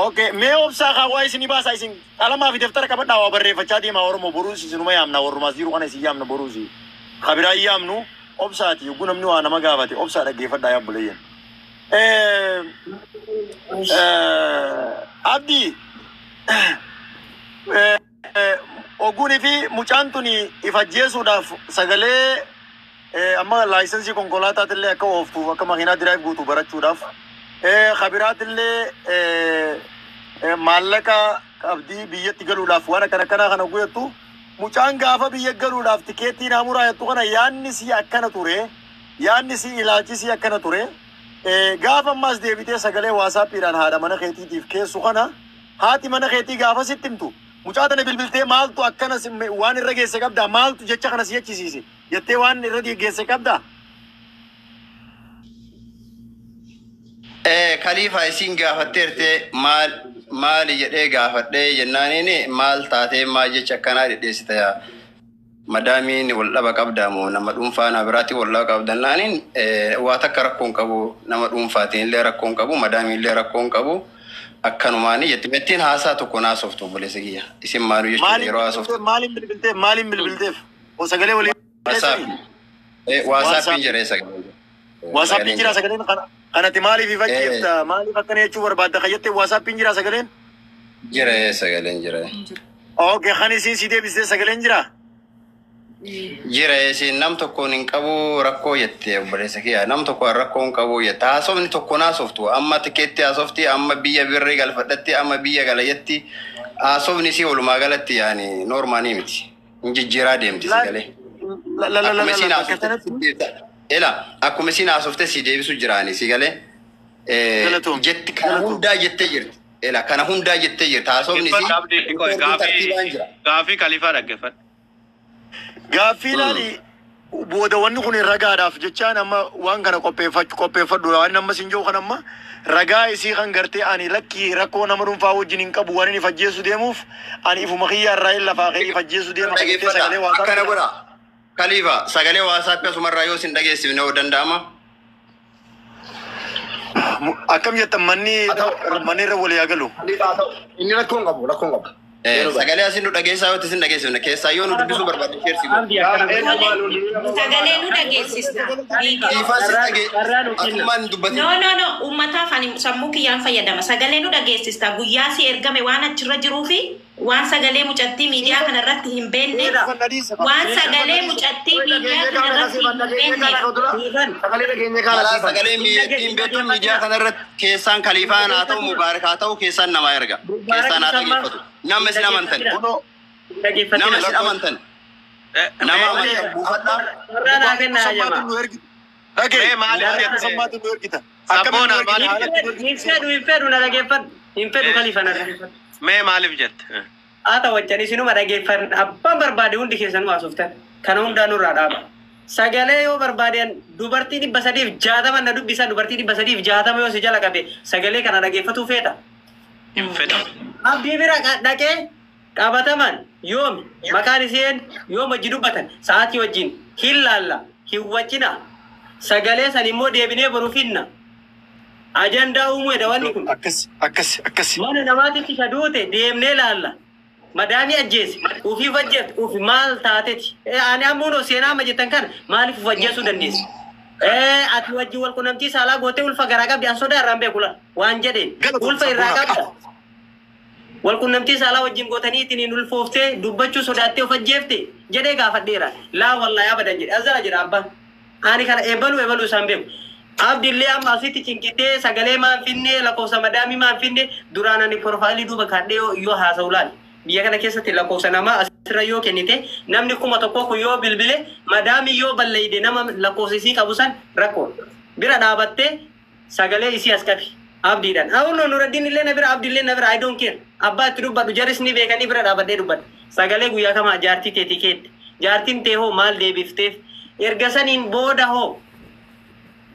Okay, mee obsaa kaawwaa isinii baasaa, isin qalamaa fi daftara qabadhaa, waa barreeffachaa deemaa. Oromoo, boruus isinuma yaamna, warrumaas jiru kana isin yaamna, boruusi. Kabiraa yaamnu obsaati, yogguu namni waa nama gaafate obsaa dhaggeeffadhaa yaabbuleeyyan. Abdii, ogguunii fi mucaan tuni if ajjeesuudhaaf sagalee amma license konkolaataatillee akka ooftuuf, akka makiinaa drive guutuu barachuudhaaf, kabiraatillee maallaqa qabdii biyyatti galuudhaaf waan akkana akkanaa kana guyyattu, mucaan gaafa biyya galuudhaaf tikeettii naamuraa jettu kana yaadni sii akkana ture, yaadni sii ilaalchi sii akkana ture. Gaafa ammaas deebitee sagalee WhatsAppiidhaan haadha mana keetiitiif keessu kana, haati mana keetii gaafa sitti himtu, mucaa tana bilbiltee maaltu akkana waan irra geesse qabdaa? Maaltu jecha kana si jechisiise jettee waan irra geesse qabdaa? Kaliifaa, isiin gaafatteerte maal maali jedhee gaafadhee jennaaniin, maal taatee, maal jecha akkanaa dhedheessita yaa madaamiin, wal dhaba qabdaa moo nama dhuunfaa na biraatti wal dhaba qabdannaaniin, waa takka rakkoo hin qabu, nama dhuunfaatiin illee rakkoo hin qabu, madaamiin illee rakkoo hin qabu, akkanumaani jetti. Mettiin haasaa tokko naasoftu, obboleessa kiyya, isin maalu jechuudha Maaliin yeroo haasoftu. Maaliin bilbilteef? Maaliin bilbilteef? O sagalee walii WhatsAppiin jedhee sagalee. WhatsAppiin jira sagaleen kana kanatti. Maaliif ifachiifta? Maaliif akkana jechuu barbaadda kayyatti? WhatsAppiin jira sagaleen? Jira, sagaleen jira. Okay, kan isiin si deebistee sagaleen jira? Jira, isin nam tokkoon hin qabu rakkoo jette, obboleessa kiyya, nam tokkoon rakkoo hin qabu jette. Haasofni tokko naasoftu, amma tikeetti haasofti, amma biyya birrii galfadhatti, amma biyya gala jetti. Haasofni isii walumaa galatti yaani normal miti, hin jijjiiraa deemti si galee. Akkuma isiin haasofte, ela, akkuma isiin haasofte si deebisu jiraani si galee. Galatoom. Jetti kana hundaa jettee jirti. Ela, kana hundaa jettee jirti. Haasofni isii Abdii, qoy tartiibaan jira. Gaafii Kaliifaa dhaggeeffadhu. Gaaffii ilaali, booda wanni kun ragaadhaaf jechaan amma waan kana qopheeffachuu qopheeffadhu, waan amma sin jiru kan amma ragaa isii kan gartee ani lakkii rakkoo nama dhuunfaa wajjin hin qabu, waan inni ifajjeessu deemuuf ani ifuma kiyya irraa hin lafaa ka'ee ifajjeessu deema kan jettee Dhaggeeffadha. sagalee Akkana godha. Khalifa sagalee WhatsApp asumarraa yoo isin dhageessifne hoo danda'ama? Akkam jettan manni manni irra walii haa galu. Inni rakkoo hin qabu rakkoo hin qabu. Sagalee asin nu dhageessaa yoo isin dhageessifne keessaa yoo nu dubbisuu barbaadde sheersi godhu. Sagalee nu dhageessista. Ifaa si dhagee asumaan dubbatin. No, no, no. Uummataaf ani sammuu kiyyaan fayyadama. Sagalee nu dhageessista. Guyyaa si ergame waan achirra jiruu fi waan sagalee mucattii miidiyaa kanarratti hin beekne waan sagalee mucattii miidiyaa kanarratti hin beekne. Sagalee dhageenye kaala Karaa siifan. sagalee miidiyaan beektuun miidiyaa kanarratti keessaan Khaliifaan haa ta'u Mubaarak haa ta'u keessaan namaa erga. Keessaan haa dhageeffatu. Nama isin amantan. Nama isin amantan. Nama amantan buufadhaa. Carraa naa kennaa jama. Dhagee Mee maaliif jette? sammaatu nu ergita. Sabboona maaliif Hin fedhu hin fedhu na dhageeffadhu. Hin fedhu Khalifa na dhageeffadhu. Mee maaliif jette? Haa ta'u wajjin isinuma dhageeffan abbaan barbaade hundi keessanuu haasoftan. Kana hundaa nurraa dhaaba. Sagalee yoo barbaadeen dubartii 360 na dubbisa dubartii 360 yoo si jala qabe sagalee kana dhageeffatuu feeta. Hin fedhu. Abdii bira dhaqee qabataman yoomi maqaan isheen yoom wajji dubbatan sa'aatii wajjin hin laalla hin wajjina sagalee san immoo deebinee boru finna. Ajandaa uumuudha wanni kun. Akkas akkas akkas. Mana namaatitti isa duute deemnee laalla. Madaamii ajjeese ufiif ajjeefte ufi maal taateti. Ani ammoo seenaa amma jettan kana maaliif uf ajjeesuu dandeessi? Ati wajjin wal qunnamtii saalaa gootee ulfa garaa qabdi an sodaa irraan beeku laal waan jedheen ulfa irraa qabda. Wal qunnamtii saalaa wajjin gootanii ittiin hin ulfooftee dubbachuu sodaattee of ajjeefte jedhee gaafadheera. Laa wallaahi abadan jedhe azara jedha abbaan. Ani kana eebaluu eebaluu isaan beeku. Abdillee amma asitti cinqitee sagalee maan finne lakkoofsa madaamii maan finne duraan ani profaayilii duuba kaadhee yoo haasa'u laal. Biyya kana keessatti lakkoofsa namaa asirra yoo kennite namni 1000 kun yoo bilbile madaamii yoo balleeyde nama lakkoofsa isii qabu san rakkoo. Bira dhaabattee sagalee isii as qabi. Abdiidhaan. Awunnoo Nuraddiin illee na bira Abdiillee na bira I don't care. Abbaa itti dubbadhu jaris ni beekanii bira dhaabadhee dubbadhu. Sagalee guyyaa kamaa jaartii teetii keette. Jaartiin tee hoo maal deebifteef? Erga saniin booda hoo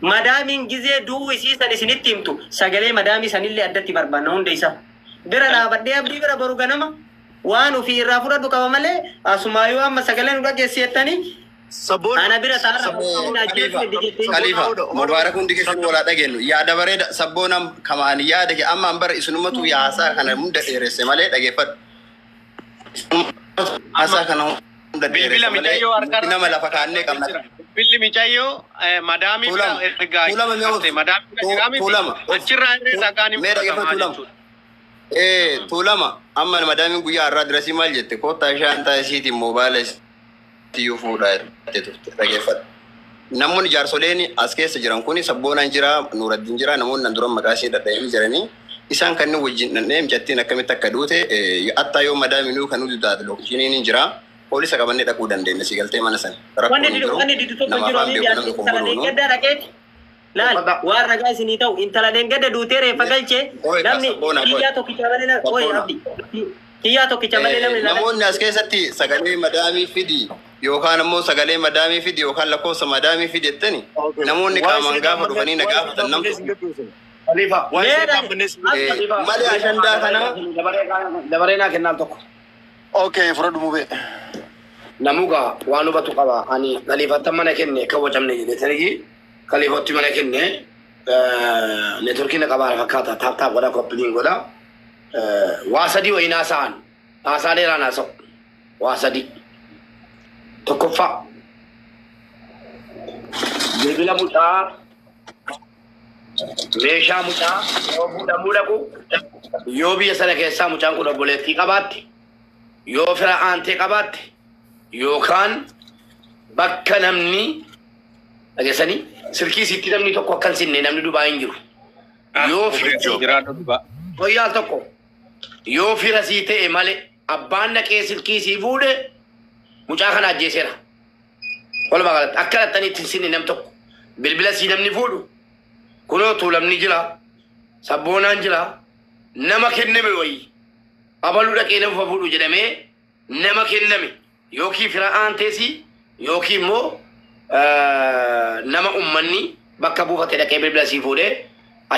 madaamiin gizee du'uu isii san isinitti himtu sagalee madaamii sanillee addatti barbaanna hunda isaa. Bira dhaabadhee abdii bira boru ganama waan ofii irraa fudhadhu qaba malee asumaayyuu amma sagalee nu dhageessi jettanii Sabboona. ana bira taa'aa Khalifa Mubaarak hundi keessan walaa dhageenyu yaada bareeda sabboona kamaan yaada kee amma an bara isinumatu haasaa kana hunda dheeresse malee dhageeffadhu. Haasaa kana hunda Bilbila dheeresse malee micayyoo harka nama lafa kaannee qabna. Bilbilli micayyoo madaamii bira Tuulama. ergaa Tuulama mee jirte. Madaamii bira jiraa miti. Tuulama. Achirraa illee sagaan hin Mee dhageeffadhu fudhatamaa tuulama. jechuudha. Tuulama amma madaamiin guyyaa har'aa dirasii maal jette koottaa shaantaa isiitiin moobaayila isiiyyuu fuudhaa jettee turte dhageeffadhu. Namoonni jaarsoleen as keessa jiran kuni sabboonaan jira, Nuuraddiin jira, namoonni duran maqaa ishee dhadha'anii jiranii isaan kanneen wajjin dhandhee mucattiin akkamitti akka duute attaa yoo madaaminuu kan nuti taate lookishiniin hin jira. Poolisa qabannee dhaquu dandeenya si galtee mana sana. Rakkoon Wanni hin didu jiru. wanni didu tokko Nama jiru afaan amii beeku biyya namni kun intala buluunu. deeggaddaa dhaqeeti. Laal waan ragaa isinii ta'u intala deeggadda duutee reeffa galchee Ooyi namni sabboona ooyi. kiyyaa tokkicha malee ooyi Sabboona. abdi kiyyaa tokkicha malee namni Namoonni as keessatti sagalee madaamii fidi yookaan ammoo sagalee madaamii fidi yookaan lakkoofsa madaamii fidi jettani namoonni qaamaan gaafa dhufanii na gaafatan nam tokko. Khalifa. Malee ashandaa kana Dabaree naa kennaal tokko. Okay fudhadhu mubee. Namugaa waan hubatu qaba. Ani khaliifatti mana kenne kan wacamne jedhe tarigi khaliifatti mana kenne neetworkiin na qabaa fakkaata taap taap godha koppiliin godha. Waa sadii wayii naasa'an haasaa dheeraa naasa'u waa sadii. Tokkoffaa bilbila mucaa meeshaa mucaa yoo fuudhamuu dhaqu yoo biyya sana keessaa mucaan kun obboleettii qabaatte yoo fira aantee qabaatte yookaan bakka namni dhageessanii silkii sitti namni tokko akka hin sinne namni dubaa hin jiru. Yoo fira wayyaal tokko yoo fira sii ta'e malee abbaan dhaqee silkii sii fuudhe mucaa kana ajjeeseera. Walumaa galatti akka dhattanii itti hin sinne nam tokko bilbila sii namni fuudhu kunoo tuulamni jira sabboonaan jira nama kenname wayii abaluu dhaqee nama fuudhu jedhamee nama kenname yookiin fira aanteesii yookiin immoo nama ummanni bakka buufate dhaqee bilbila sii fuudhee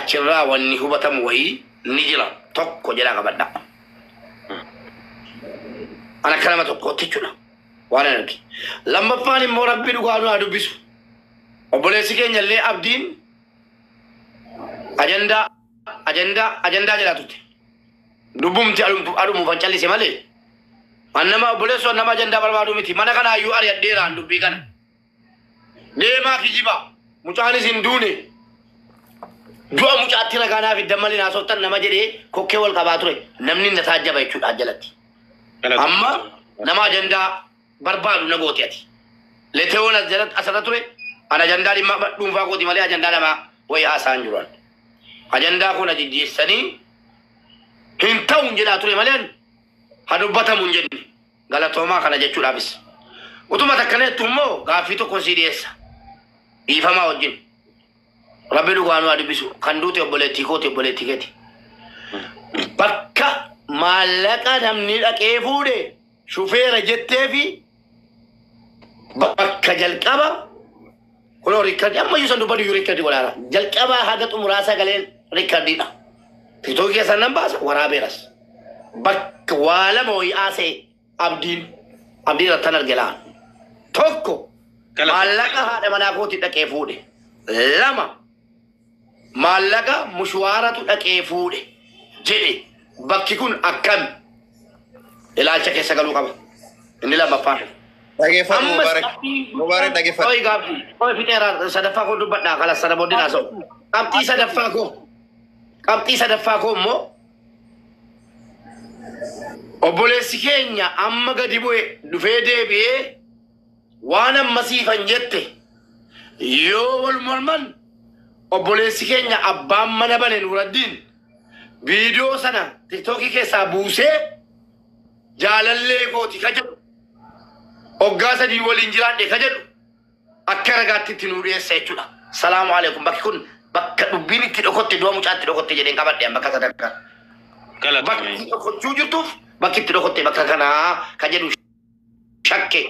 achirraa wanni hubatamu wayii ni jira tokko jedhaa qabadha. Ana akka nama tokkootti jechuudha. Waan an arge. Lammaffaan immoo Rabbi dhugaa nu haa dubbisu. Obboleessi keenya illee Abdiin ajandaa ajandaa ajandaa jedhaa turte. Dubbumti adumuufan callise malee. An nama obboleessoo nama ajandaa barbaadu miti. Mana kanaayyuu ari'adheeraan dubbii kana. Deemaa kijiba. Mucaanis hin duune. Du'a mucaatti ragaa naa fiddan malee naasoftan nama jedhee kokkee wal qabaa ture. Namni na taajjaba jechuudha jalatti. Amma nama ajandaa barbaadu na goote ati. Letewoon as jalatti asirra ture. An ajandaa dhimma dhuunfaa kooti malee ajandaa namaa wayii haasa'an jiru. Ajandaa kun jijjiirsanii hin ta'u jedhaa ture malee haa dubbatamu hin jenne. Galatoomaa kana jechuudhaafis. Utuma takkaneettu immoo gaaffii tokko sii dhiyeessa. Dhiifamaa wajjin. Rabbi dhugaa nu haa dubbisu. Kan duute obboleettii kooti obboleettii keeti. Bakka maallaqa namni dhaqee fuudhe shufeera jettee fi bakka jalqaba kunoo riikkardii ammayyuu san dubbadu iyyuu riikkardii godhaara. Jalqabaa haga xumuraa sagaleen riikkardiidha. Tiktookii keessan nan baasa waraabeeras. Bakka waa lama wayii haasa'e abdiin abdii irratti arge laan. Tokko maallaqa haadha manaa kooti dhaqee fuudhe. Lama maallaqa mushwaaratu dhaqee fuudhe jedhe bakki kun akkami ilaalcha keessa galuu qaba. Inni lammaffaan. Dhageeffadhu Ammas Mubaarak. Mubaarak dhageeffadhu. Oi gaaffii. Oi fixeera sadaffaa koo dubbadhaa kalas sana booddee haasa'u. Qabxii sadaffaa koo. Qabxii sadaffaa koo immoo obboleessi keenya amma gadi bu'e dhufee deebi'ee waan amma siifan jette yoo wal morman obboleessi keenya abbaan mana bane Nuraddiin viidiyoo sana tiktookii keessaa buusee jaalallee kooti ka jedhu hoggaa sadii waliin jiraadhe ka jedhu akka ragaatti itti nuu dhiyeessa jechuudha. Salaamu alaikum. Bakki kun bakka dubbiin itti dhokotte du'a mucaatti dhokotte jedheen qabadhe bakka sadarkaa. Bakki dhokochuu jirtuuf bakki itti dhokotte bakka kanaa ka jedhu shakke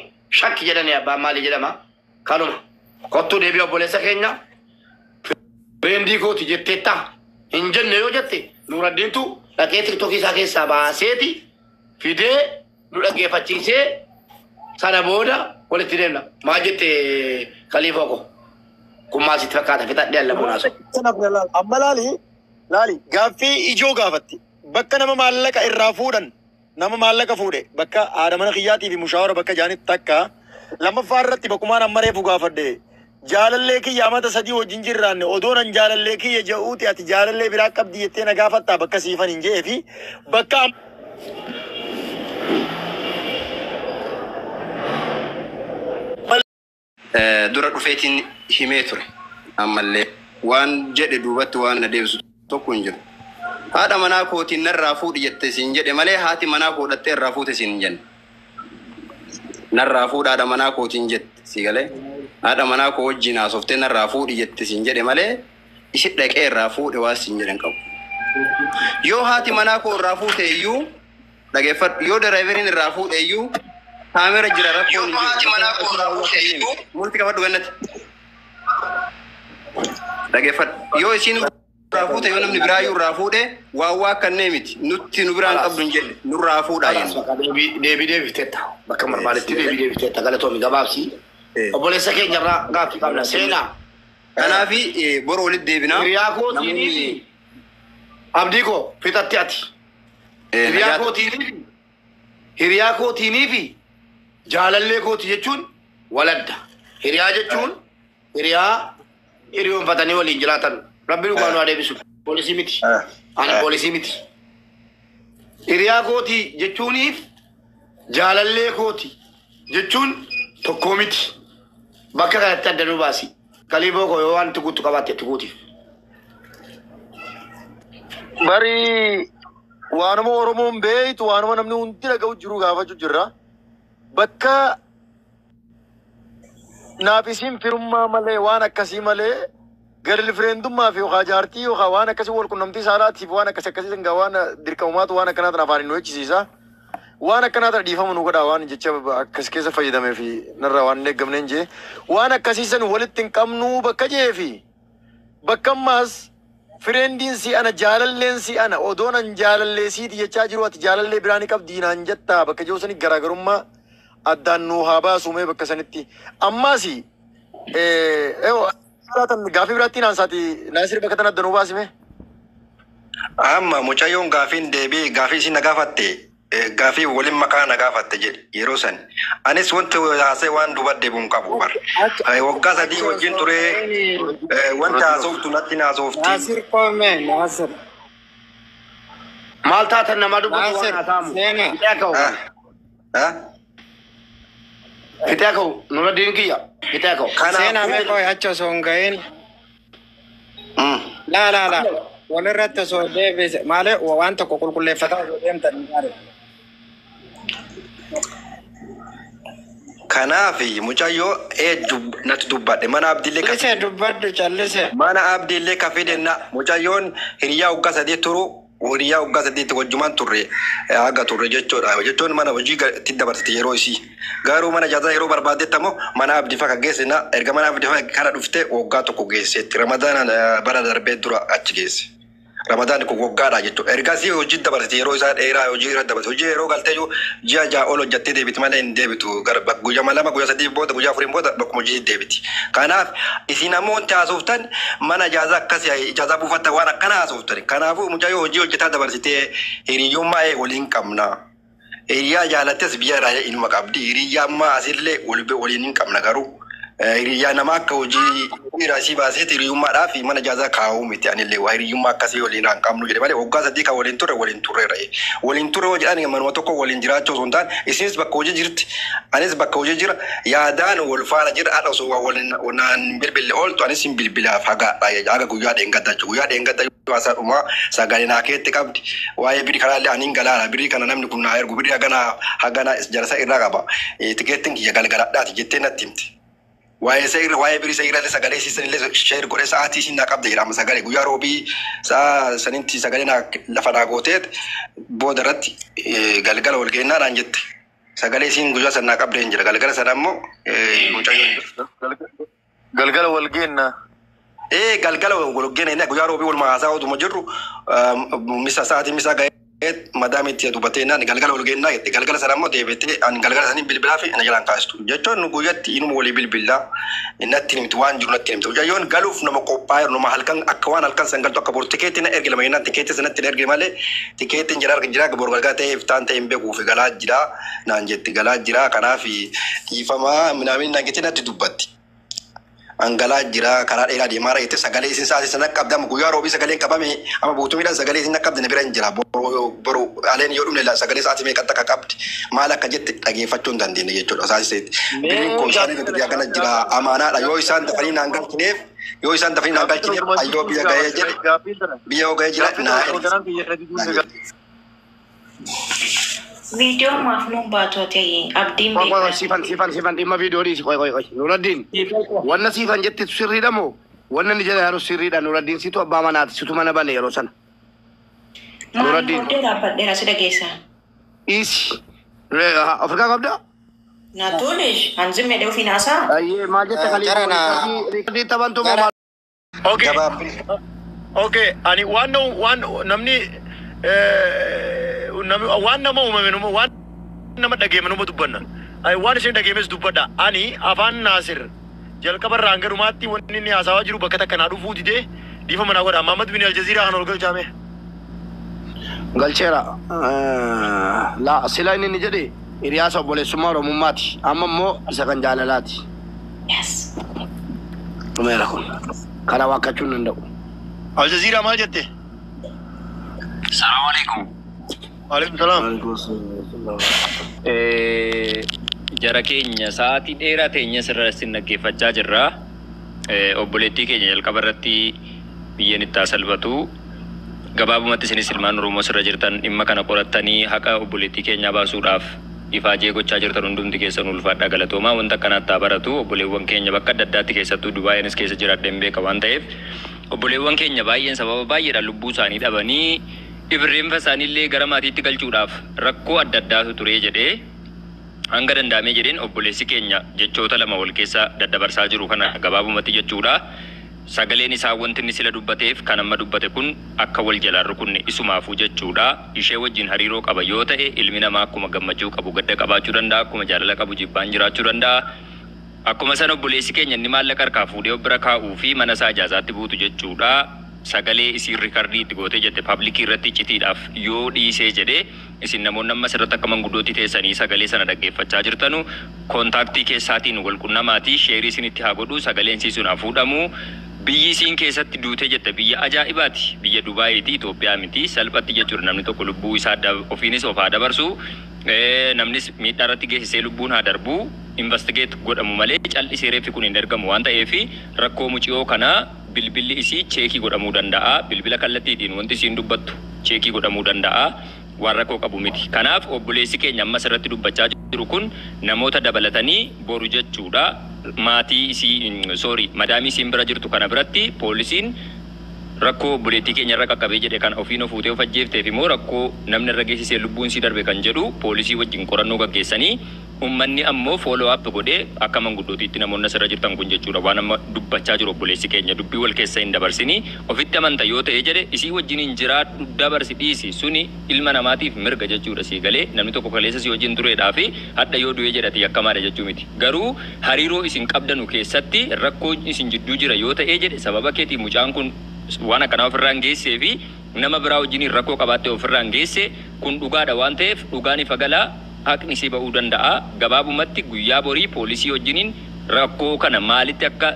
shakki jedhanii abbaan maalii jedhama kanuma. Kottuu deebii obboleessa keenya Reendii kooti jetteetta hin jenne yoo jette Nuraddiintu dhaqee tiktookii isaa keessaa baaseeti fidee nu dhaggeeffachiisee sana booda walitti deemna. Maal jette Kaliifoo ko? Kun maal sitti fakkaata? Fixadhee alla boonaa Sanaaf na laal. Amma laali laali gaaffii ijoo gaafatti. Bakka nama maallaqa irraa fuudhan nama maallaqa fuudhe bakka haadha mana kiyyaatii fi mushaawara bakka jaanitti takka lammaffaa irratti bakkumaan amma reefu gaafadhe. Jaalallee kiyya amata sadii wajjin jirraanne odoo nan jaalallee kiyya je'uuti ati jaalallee biraa qabdi jettee na gaafattaa bakka siifan hin je'ee fi bakka Dura dhufeetiin himee ture. Ammallee waan jedhe duubatti waan na deebisu tokko hin jiru. Haadha manaa kootiin narraa fuudhi jette siin jedhe malee haati manaa koo dhattee irraa fuute siin hin jenne. Narraa fuudha haadha manaa kootiin jette si galee. Haadha manaa koo wajjin haasoftee narraa fuudhi jette siin jedhe malee isi dhaqee irraa fuudhe waan siin jedhan qabu. Yoo haati manaa koo irraa fuute iyyuu dhageeffadhu yoo daraayiveriin irraa fuudhe iyyuu kaamera jira rakkoon hin jiru. Haati manaa koo irraa fuute iyyuu murtii qabadhu gannati. Dhageeffadhu yoo isiin irraa fuute yoo namni biraa iyyuu irraa fuudhe waan waa kannee miti nutti nu biraan qabdu hin jenne nurraa fuudhaa jenna. Deebii deebifteetta. Bakka barbaadetti deebii deebifteetta. Galatoomi gabaabsi. Obboleessa keenya irraa gaaffii qabna. Seenaa. Kanaafi boru walitti deebinaa. Hiriyaa kootiinii fi abdii koo fixatti ati. Hiriyaa kootiinii fi hiriyaa kootiinii fi jaalallee kooti jechuun waladda. Hiriyaa jechuun hiriyaa hiriyoonfatanii waliin jiraatan. Rabbi dhugaa nu haa deebisu. Poolisii miti. Ani poolisii miti. Hiriyaa kooti jechuuniif jaalallee kooti jechuun tokkoo miti. Bakka kanatti adda nu baasi. Kaliifoo koo yoo waan tukuutu qabaatte tukuutiif. Bari waanuma Oromoon beeytu waanuma namni hundi dhaga'u jiru gaafachuu jirra. Bakka naaf isin firummaa malee waan akkasii malee girlfriendummaa fi yookaan jaartii yookaan waan akkasii wal qunnamtii saalaatiif waan akkasii akkasii sangaa waan dirqamumaatu waan akkanaa tana afaan nu jechisiisa. Waan akkanaa tana dhiifama nu godhaa waan jecha akkas keessa fayyadamee fi narraa waan hin eeggamneen jee waan akkasii san walitti hin qabnu bakka jee fi bakka ammaas Fireendiin si ana jaalalleen si ana odoon an jaalallee siiti jechaa jiru ati jaalallee biraa ni qabdi naan jettaa bakka jiru sani garaagarummaa Addaan nuu haa baasu mee bakka sanitti. Ammaas gaafii biraatti naansaati Naasir bakka tana adda nuu baasime. Amma mucayyoon gaafiin deebii gaafii isin na gaafatte gaafii waliin makaa na gaafatte jedhe yeroo san. Anis wanti haasa'e waan duuba deebi'u hin qabu bar. Waggaa 3 wajjin ture wanti haasoftu natti na haasofti. Naasir koome Naasir. Maal taatan nama dubbatu waan Naasir haasa'amu. seena. Fixee ka'u. Fixee ka'u. Nuraddiin kiyya. Fixee ka'u. Seenaa mee Kanaafuu qoy achi osoo hin gahin. Laa laa laa. Walirratti osoo deebise maalee waan tokko qulqulleeffataa osoo deemtan hin gaarii. Kanaaf mucayyoo natti dubbadhe mana abdiillee Callise dubbadhu callise. Mana abdiillee ka fidenna mucayyoon hiriyaa waggaa 3 turu hiriyaa waggaa 3tti wajjumaan turre haga turre jechuudha. Jechuun mana hojii itti dabarsite yeroo isii. Garuu mana ijaazaa yeroo barbaaddetti ammoo mana abdii fa'a geessina erga mana abdii fa'a kana dhufte waggaa 1 geesseetti. Ramadaan bara darbee dura achi geesse. Ramadaan kun waggaadha jechuudha. Ergasii hojii dabarsite yeroo isaa dheeraa hojii irra dabarsite. Hojii yeroo galtee jiru ji'a 6 ol hojjattee deebiti malee hin deebitu. Gara guyyaa 2 guyyaa 3 booda guyyaa 4 booda bakkuma hojii deebiti. Kanaaf isin ammoo wanti haasoftan mana ijaazaa akkasii ijaazaa buufatta waan akkana haasoftan. Kanaafuu mucayyoo hojii hojjetaa dabarsitee hiriyyummaa waliin qabna. Hiriyaa jaalattes biyya irraa inuma qabdi. Hiriyyaa ammaa asillee waliin hin qabna garuu. Hiriyyaa nama akka hojii irraa baaseeti hiriyyummaadhaaf mana ijaazaa kaa'uu miti anillee waa hiriyyummaa akkasii waliin hin qabnu jedhe malee waggaa 3 kan waliin turre waliin turreerra. Waliin turre hoo jedhan manuma tokko waliin jiraachuu osoo hin taane isinis bakka hojii jirti anis bakka hojii jira yaadaan wal faana jira haadha osoo waa waliin naan bilbille ooltu anis hin bilbilaaf hagaadha haga guyyaa dheengaddaa jechuudha. Guyyaa dheengaddaa haasaa dhumaa sagalee naa keetti qabdi waa'ee birii kanaallee aniin galaana birii kana namni kun naa ergu birii hagana hagana jarasa irraa qaba tikeettiin kiyya galgaladhaati jettee natti himti. Waa'ee seera waa'ee birii seera illee sagalee siisan illee sheer godhee sa'aatii isin naa qabde jedhama sagalee guyyaa roobii sa'a sanitti sagalee naa lafa naa gooteet booda irratti galgala wal geennaa naan jette. Sagalee isiin guyyaa san naa qabde hin jira galgala sana ammoo mucayyoon. Galgala wal geennaa. Galgala wal geennaa guyyaa roobii walumaa haasaa otuma jirru misa sa'aatii misa ga'ee madaamitti dubbattee naan galgala wal geennaa jette galgala sana ammoo deebitee ani galgala saniin bilbilaa fi na jalaan kaastu jechuun nu guyyatti inuma walii bilbilaa natti himti waan jiru natti himti mucayyoon galuuf nama qophaa'e nama halkan akka waan halkan san galtu akka boru tikeetti na erge lama jennaan tikeetti sanatti na erge malee tikeettiin jira jira boru galgala ta'ee iftaan ta'e hin beekuuf galaa jira naan jetti galaa jira kanaaf dhiifamaa minaamin naan jettee natti dubbatti. Angalaa jira karaa dheeraa deemaa jira jettee sagalee isin sa'aatii sana qabdi amma guyyaa roobii sagaleen qabame amma buutumiidhaan sagalee isin qabdi na bira hin jira boru aleen yoo dhumne sagalee sa'aatii meeqa akka qabdi maal akka jette dhageeffachuu hin dandeenye jechuudha sa'aatii seetti. Birriin kun isaanii gadi akkana jira amaanaadha yoo isaan dafanii naan galchineef yoo isaan dafanii naan galchineef ayyoo biyya ga'ee jedhe biyya yoo ga'ee jira naa ergi. Viidiyoo maaf nuun baatu ati abdiin Qoy qoy beekaa. siifan siifan siifan dhimma viidiyoo dhiisi qoy qoy qoy Nuraddiin wanna siifan jetti sirriidha moo wanna inni jedha yeroo sirriidha Nuraddiin situ abbaa manaati situ mana bane yeroo sana. Maal Nuraddiin booddee dhaabbadheera si dhageessa. dhiisi Afrikaa qabdaa? Natuulish hanzimee ofiin haasaa. Ayyee maal jette Jara Khaliifoo na riikardii taphantu moo jara maal? Okay. Gabaabni. Okay, ani waan waan namni waan nama uumame numa waan nama dhageeme numa dubbanna. Ani waan isin dhageemes dubbadha. Ani afaan Naasir jalqaba irraa hanga dhumaatti wanni inni haasawaa jiru bakka takka naa dhufuu didee dhiifama naa godha. Mahammad bin Aljaziiraa kan ol galchaame. Galcheera. La sila inni inni jedhe hiriyaasa obboleessummaa Oromummaati. Amma immoo isa kan jaalalaati. Yes. Dhumeera kun. Kana waakkachuu hin danda'u. Aljaziiraa maal jette? Salaam alaikum. Waalaikum salaam. Jara keenya sa'aatii dheeraa teenya sirra isin dhaggeeffachaa jirra. Obboleettii keenya jalqaba irratti biyyeen itti haa salphatu. Gabaabumatti isinis ilmaan Oromoo sirra jirtan dhimma kana qorattanii haqa obboleettii keenyaa baasuudhaaf ifaajee gochaa jirtan hundumti keessan ulfaadhaa galatoomaa wanta akkanaatti haa baratu obboleewwan keenya bakka adda addaatti keessattuu Dubaayeenis keessa jiraadheen beeka waan ta'eef obboleewwan keenya baay'een sababa baay'eedhaan lubbuu isaanii dhabanii ibirreenfa isaaniillee gara maatiitti galchuudhaaf rakkoo adda addaatu ture jedhee hanga danda'amee jedheen obboleessi keenya jechoota lama wal keessa daddabarsaa jiru kana gabaabumatti jechuudha. Sagaleen isaa wanti inni sila dubbateef kan amma dubbate kun akka wal jalaan rukunne isumaafuu jechuudha. Ishee wajjin hariiroo qaba yoo ta'e, ilmi namaa akkuma gammachuu qabu gadda qabaachuu danda'a, akkuma jaalala qabu jibbaan jiraachuu danda'a. Akkuma sana obboleessi keenya inni maallaqa harkaa fuudhee of bira kaa'uu fi mana isaa ijaazaatti buutu jechuudha. Sagalee isiin rikardii itti gootee jette paablikii irratti iccitiidhaaf yoo dhiisee jedhe, isin namoonni amma asirratti akka manguddootti teessanii sagalee sana dhaggeeffachaa jirtanu kontaaktii keessaatiin wal qunnamaatii sheerii isinitti haa godhu, sagaleen isii sun haa fuudhamu. Biyyi isiin keessatti duute jette biyya ajaa'ibaati. Biyya Dubaayiiti, Itoophiyaa miti. Salphatti jechuudha namni tokko lubbuu isaa ofiinis of haa dabarsu. Namnis miidhaa irratti geessisee lubbuun haa darbu. Investigate godhamu malee cal'isee reeffi kun hin ergamu waan ta'eef, rakkoo muciyoo kanaa bilbilli isii cheekii godhamuu danda'a. Bilbila kallattiitiin wanti isiin dubbattu cheekii godhamuu danda'a. Waan rakkoo qabu miti. Kanaaf obboleessi keenya amma asirratti dubbachaa jiru kun namoota dabalatanii boru jechuudha. Maatii isii, sorry, madaamii isiin bira jirtu kana biratti poolisiin rakkoo obboleettii keenya irra qaqqabee jedhe kana ofiin of fuutee of ajjeefteef immoo rakkoo namni irra geessisee lubbuun sii darbe kan jedhu poolisii wajjin qorannoo gaggeessanii, ummanni ammoo follow up godhee akka manguddootiitti namoonni asirra jirtan kun jechuudha waan amma dubbachaa jiru obboleessi keenya dubbii wal keessa hin dabarsinii. Ofitti amanta yoo ta'e jedhe, isii wajjin hin jiraadhu, dabarsi, dhiisi, suni ilma namaatiif mirga jechuudha. Sii galee? Namni tokko kaleessa si wajjin tureedhaa fi hadha yoo du'ee jedhati yakkamaadha jechuu miti. Garuu hariiroo isin qabdanu keessatti rakkoo isin jidduu jira yoo ta'e jedhe, sababa keetiin mucaan kun waan akkanaa ofirraan geessee fi nama biraa wajjin rakkoo qabaattee ofirraan geesse, kun dhugaadha waan ta'eef dhugaan ifa galaa, haqni si ba'uu danda'a. Gabaabumatti guyyaa borii poolisii wajjiniin rakkoo kana maalitti akka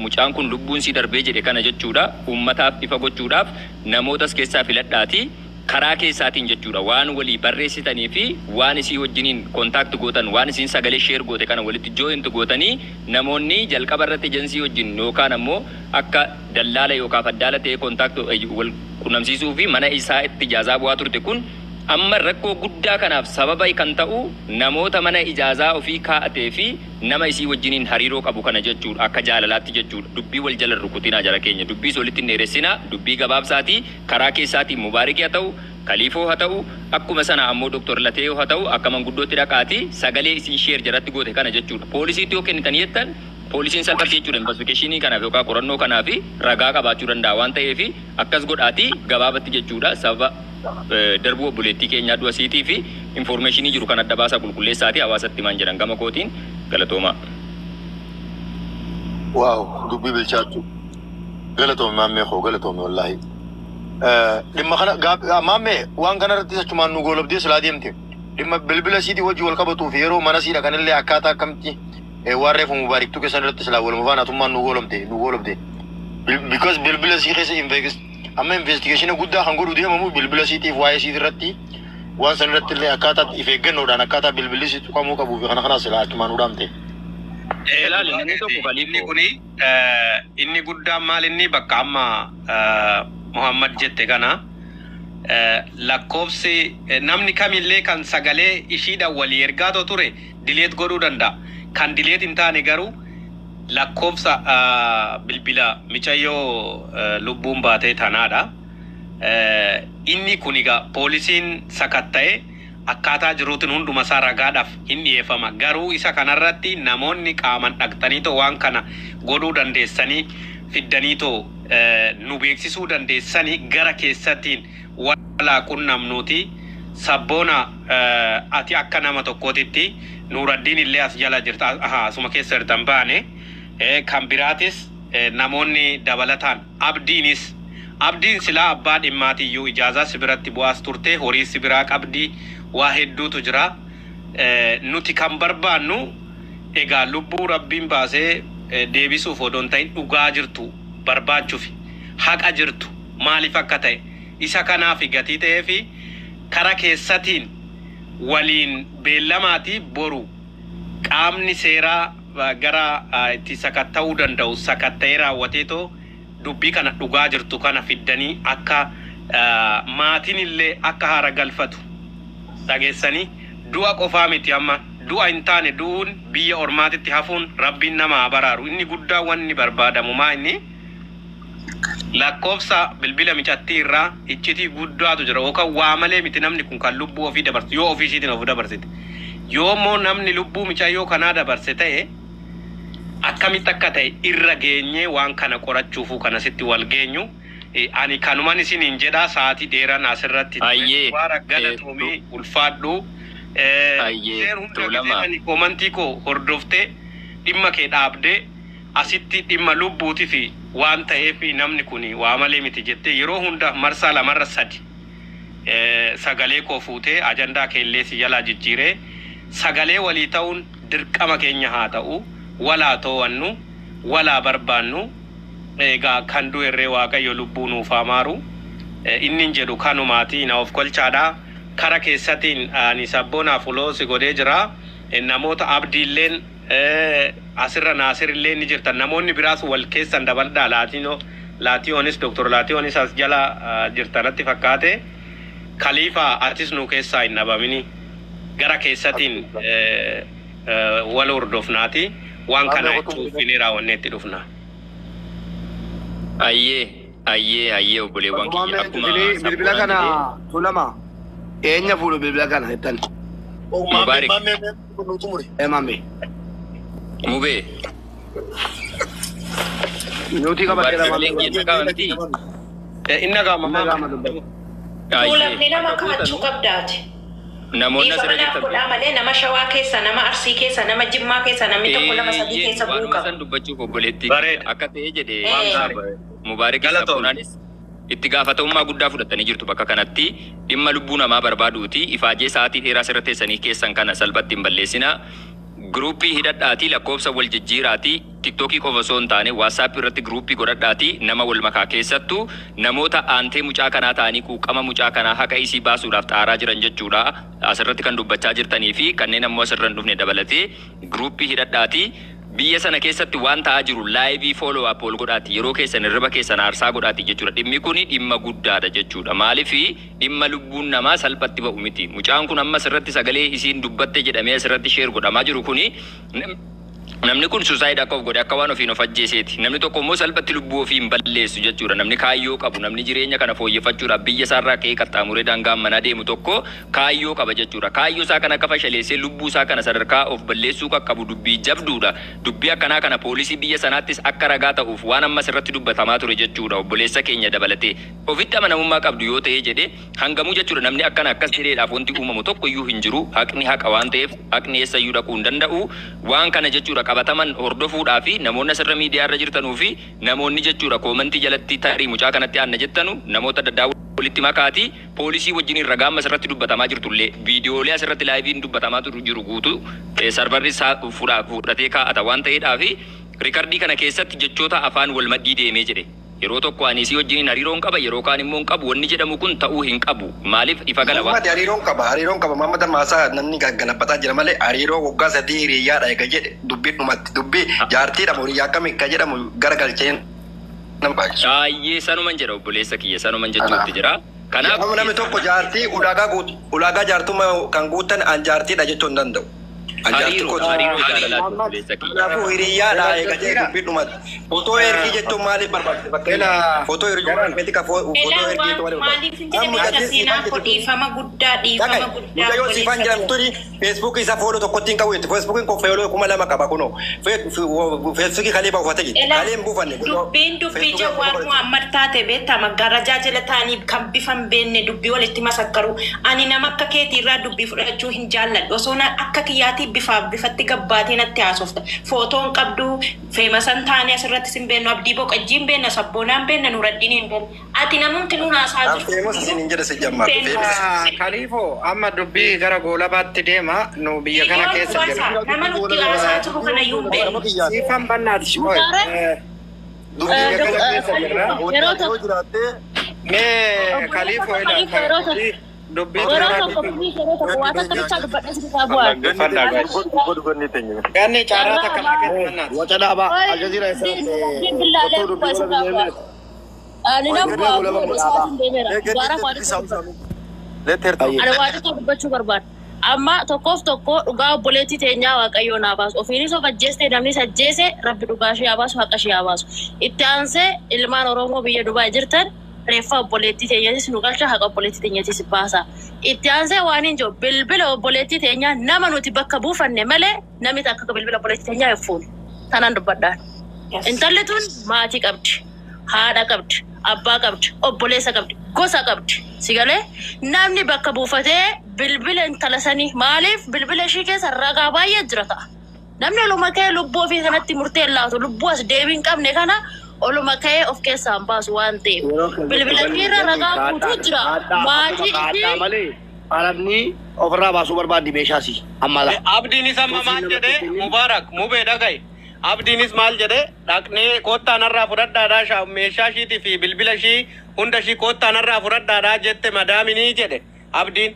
mucaan kun lubbuun si darbee jedhe kana jechuudha ummataaf ifa gochuudhaaf namootas keessaa filadhaati karaa keessaatiin jechuudha waan walii barreessitanii fi waan isii wajjiniin contact gootan, waan isiin sagalee share goote kana walitti joint gootanii, namoonni jalqaba irratti ejensii wajjin yookaan ammoo akka dallaala yookaan faddaala ta'ee contact wal qunnamsiisuu fi mana isaa itti ijaazaa bu'aa turte kun amma rakkoo guddaa kanaaf sababa kan ta'u namoota mana ijaazaa ofii kaa'atee fi nama isii wajjiniin hariiroo qabu kana jechuudha, akka jaalalaatti jechuudha. Dubbii wal jala rukutinaa jara keenya, dubbii walitti hin dheeressinaa, dubbii gabaabsaatii karaa keessaatiin Mubaarikii haa ta'u, Kaliifoo haa ta'u, akkuma sana ammoo Doktor Lateeyoo haa ta'u, akka manguddootti dhaqaatii sagalee isin share jalatti goote kana jechuudha poolisiitti yoo kennitanii jettan, poolisiin salphatti jechuudha investigeeshinii kanaaf yookaan qorannoo kanaaf ragaa qabaachuu danda'a waan ta'eef akkas godhaatii gabaabatti jechuudha sababa darbuu obboleettii keenyaa du'a siitii fi infoormeeshinii jiru kan adda baasaa qulqulleessaatii hawaasatti himaan jedhan gama kootiin. Galatoomaa. Waaw, dubbii bilchaattu. Galatoomi maammee koo, galatoomi wallaahi. Dhimma kana maammee waan kana irratti achumaan nu goolabdee silaa deemte. Dhimma bilbila siitii wajji wal qabatuu fi yeroo mana siidha kanillee akkaataa akkamitti waan reefu mubaariktuu keessan irratti silaa waluma faana atummaan nu goolamte nu goolabde. Because bilbila sii keessa amma investigation guddaa kan godhu deemamu bilbila siitiif waa'ee siit irratti waan san irratti illee akkaataa if eeggannoodhaan akkaataa bilbilli si tuqamuu qabuu fi kana kanas silaa achumaan nu dhaamte. Ilaali, namni tokko Inni Kaliifoo. kuni inni guddaan maal, inni bakka amma Muhammad jette kana lakkoofsi namni kamillee kan sagalee ishiidhaan walii ergaa ture delete godhuu danda'a. Kan delete hin taane garuu lakkoofsa bilbila micayyoo lubbuun baatee tanaadha. Inni kun egaa poolisiin sakatta'ee akkaataa jiruutiin hunduma isaa ragaadhaaf hin dhiyeeffama. Garuu isa kanarratti namoonni qaaman dhaqxanii too waan kana godhuu dandeessanii fiddanii too nu beeksisuu dandeessanii gara keessattiin walaa qunnamnuuti. Sabboona ati akka nama tokkootitti Nuuraddiin illee as jala jirta, aha, asuma keessa jirtan baane. Kan biraatis namoonni dabalataan Abdiinis, Abdiin silaa abbaa dhimmaatiyyuu ijaazaa si biratti bu'aas turte, horii si biraa qabdi, waa hedduutu jira. Nuti kan barbaannu egaa lubbuu Rabbiin baasee deebisuuf odoo hin ta'in dhugaa jirtu barbaachuuf, haqa jirtu maaliif akka ta'e isa kanaaf gatii ta'ee fi kara keessatiin waliin beellamaatii boru qaamni seeraa gara itti sakatta'uu danda'u sakatta'ee raawwateetoo dubbii kana dhugaa jirtu kana fiddanii akka maatiin illee akka haara galfatu dhageessanii. Du'a qofaa miti, amma du'a hin taane du'uun, biyya ormaatitti hafuun, Rabbiin nama haa baraaru. Inni guddaa wanni barbaadamu maa, inni lakkoofsa bilbila micattii irraa iccitii guddaatu jira yookaan waa malee miti namni kun kan lubbuu ofii dabarsu yoo ofii ishiitiin of dabarsite, yoo immoo namni lubbuu micayyoo kanaa dabarse ta'e. Akkamitti akka ta'e irra geenyee waan kana qorachuufuu kana sitti wal geenyu. Ani kanuman isiniin jedha, sa'aatii dheeraan asirratti Ayyee. Waara galatoomii, ulfaadhu. Ayyee, Seer hunda Tuulama. gisee komantii koo hordoftee dhimma kee dhaabdee asitti dhimma lubbuutii fi waan ta'eef namni kun waa malee miti jettee yeroo hunda marsaa lamarra sadi sagalee koo fuutee ajandaa keellee si jalaa jijjiiree sagalee walii ta'uun dirqama keenya haa ta'u, walaa to'annu, walaa barbaannu. Egaa kan du'erree Waaqayyo lubbuu nuuf haa maaru. Inni hin jedhu kanumaati, na of kolchaadha. Kara keessatiin ani sabboonaaf uloo si godhee jira. Namoota abdiilleen asirra naasirillee ni jirtan, namoonni biraas wal keessan dabaldhaa, laatiinoo laatiyoonis doktor laatiyoonis as jala jirtanatti fakkaate. Kaliifaa, atis nu keessaa hin dhabamini, gara keessatiin wal hordofnaati waan kana cuufinee raawwanneetti dhufna. Ayyee, ayyee, ayyee, obboleewwan kiyya, akkuma Bilbila sabboonaan kana jedhee Tulama eenyu fuudhu bilbila kana jettan? Mubaarik. Maame. Mubee. Nuti Mubaarik, qabateera. sagaleen Maame. kiyya dhaga'amti? Inna gaama. Inna gaama dubbatu. Ayyee. Tuulamni nama kaachuu qabdaati. Namoonni Dhiifama asirra naaf jirtan. godhaa malee nama Shawaa keessa, nama Arsii keessa, nama Jimmaa keessa namni tokko, lama, sadii Eeyyee, keessa bu'uu waanuma qaba. san dubbachuuf obboleettii Bareeda. akka ta'e jedhe. Waan Mubaarik, Galatoom. sabboonaanis itti gaafatamummaa guddaa fudhatanii jirtu bakka kanatti dhimma lubbuu namaa barbaaduuti. Ifaajee sa'aatii dheeraa sirra teessanii keessan kana salphatti hin balleessina. Giruuppii hidhadhaatii lakkoofsa wal jijjiiraatii, TikTokii qofa osoo hin taane WhatsAppii irratti giruuppii godhadhaatii nama wal makaa, keessattuu namoota aantee mucaa kanaa ta'anii quuqama mucaa kanaa haqa isii baasuudhaaf xaaraa jiran jechuudha. Asirratti kan dubbachaa jirtanii fi kanneen ammoo asirra hin dhufne dabalatee giruuppii hidhadhaatii biyya sana keessatti waan ta'aa jiru live follow up ol godhaati, yeroo keessan hirriba keessan aarsaa godhaati jechuudha. Dhimmi kun dhimma guddaadha jechuudha. Maaliif dhimma lubbuun namaa salphatti ba'u miti. Mucaan kun amma asirratti sagalee isiin dubbatte jedhamee asirratti share godhamaa jiru kuni, namni kun suicide akka of godhe, akka waan ofiin of ajjeeseeti. Namni tokko immoo salphatti lubbuu ofii hin balleessu jechuudha. Namni kaayyoo qabu, namni jireenya kana fooyyeffachuudhaaf biyya isaarraa ka'ee qaxxaamuree daangaa manaa deemu tokko kaayyoo qaba jechuudha. Kaayyoo isaa kana akka fashaleessee lubbuu isaa kana sadarkaa of balleessuu qaqqabu dubbii jabduudha. Dubbii akkanaa kana poolisii biyya sanaattis akka ragaa ta'uuf waan ammas irratti dubbatamaa ture jechuudha. Obboleessa keenya dabalatee ofitti amanamummaa qabdu yoo ta'e jedhe hangamuu jechuudha. Namni akkana akkas jedheedhaaf wanti uumamu tokko iyyuu hin jiru. Haqni haqa waan ta'eef haqni eessayyuu dhaquu hin danda'u. Waan kana jechuudha qabataman hordofuudhaa fi namoonni asirra miidiyaa irra jirtanuu fi namoonni jechuudha koomantii jalatti tarii mucaa kanatti aanna jettanu namoota adda addaa walitti makaatii poolisii wajjin ragaa amma asirratti dubbatamaa jirtullee, viidiyoolee asirratti liveiin dubbatamaa jiru guutuu serverri isaa fudhatee kaa'ata waan ta'eedhaa fi recordii kana keessatti jechoota afaan wal maddii deemee jedhe. Yeroo tokko ani isii wajjin hariiroon qaba, yeroo kaan immoo hin qabu wanni jedhamu kun ta'uu hin qabu. Maaliif ifa gala waan Muhammad hariiroon qaba, hariiroon qaba. Muhammad Maasaa namni gaggalabbataa jira malee hariiroo waggaa 3 hiriyyaadha eega jedhe dubbii dhumatti. Dubbii jaartiidha moo hiriyyaa akkamii ka jedhamu garagalchee nama baachisu. Baay'ee sanuman jedha, obboleessa kiyya, sanuman jechuutti jira. Kanaaf Amma namni tokko jaartii ulaagaa guutu, ulaagaa jaartummaa kan guutan an jaartiidha jechuu hin danda'u. An jaartii hariiroo kooti. hariiroo jaalalaati, obboleessa kiyya. Kanaafuu hiriyyaadha eega jedhe dubbii dhumatti. Footoo ergii jechuun maaliif barbaachise fakkeenyaaf? Footoo ergii miti ka footoo Elaa ergii jechuun waan maaliif barbaachise? maaliif hin jedhe Amma beekta mucattiin seenaa siifan koo jettu dhiifama guddaa, dhiifama Dhaga'i, guddaa, mucayyoo siifan obboleessa koo. jedhamtu Facebookii isaa follow tokkotti hin qabu jetti. Facebookiin kun follow 2000 qaba kunoo. Facebookii kalee buufatee jirti. Elaa Kalee hin buufanne. dubbiin dubbii Facebookii Jawaar Muhammad taate beektaa, maggaarrajaa jala ta'anii kan bifa hin beekne dubbii walitti masakkaru. Ani nama akka keetiirraa dubbii fudhachuu hin jaalladhu. Osoo na akka kiyyaatii bifaaf bifatti gabbaatee natti haasofta. Footoon qabdu, famousan taane asirratti sin beeknu, Abdii Boqajjii hin beekna, Sabboonaa hin beekna, Nuraddiin hin beekna. Ati namumti nuun haasaa An jirtu famous isin hin jedhe si jammaa. hin beeknu. Famous. Kaliifoo, amma dubbii gara goolabaatti deema, nu biyya kana Viidiyoon keessa baasaa jirra. nama nutti haasaa jiru kanayyuu hin beeknu. Siifan bannaati. Oi, Mubaarak, biyya kana keessa jirra. yeroo tokko Mee Kaliifoo obboleessa ila Kaliifoo yeroo tokko dubbii yeroo toraa tokko please, yeroo tokko waa takka bichaa dubbadhee si bu'aa. Ganni carraa Carraa takka naa kenni bannaati. Waca dhaabaa Oi, Aljazeera Nuraddiin billaalee dubbii bu'aa gola isirraa biyya bu'aa. Ani nan bu'aa bu'aa isaatiin deemeera. Mubaarak waa tokko dubbadha. Ani waa tokko dubbachuu barbaada. Amma tokkoof tokko dhugaa obboleettii teenyaa Waaqayyoo naa baasu. Ofiinis of ajjeeste, namnis ajjeese, Rabbi dhugaa ishee haa baasu, haqa ishee haa baasu. Itti aansee ilmaan Oromoo biyya Dubaay jirtan reeffa obboleettii teenyatis nu galcha, haqa obboleettii teenyatis baasa. Itti aansee waan hin jiru, bilbila obboleettii teenyaa nama nuti bakka buufanne malee namni takka bilbila obboleettii teenyaa hin fuune. Tanaan dubbadhaan. Intalli tun maatii qabdi, haadha qabdi, abbaa qabdi, obboleessa qabdi, gosa qabdi. Si galee namni bakka buufatee bilbila intala sanii maaliif bilbila ishii keessa ragaa baay'ee jira ta'a. Namni oluma ka'ee lubbuu ofii kanatti murtee hin laatu lubbuu as deebii hin qabne kana oluma ka'ee of keessaa hin baasu waan ta'eef. Bilbila ishii irra ragaa guutuu jira. Maatii ishii malee arabni ofirraa baasuu barbaaddi meeshaasi amma la. Abdiinis amma maal jedhee Mubaarak mubee dhagaye. Abdiinis maal jedhee dhaqnee koottaa narraa fudhadhaadhaa meeshaa ishiitii fi bilbila ishii hunda ishii koottaa narraa fudhadhaadhaa jette madaaminii jedhe Abdiin.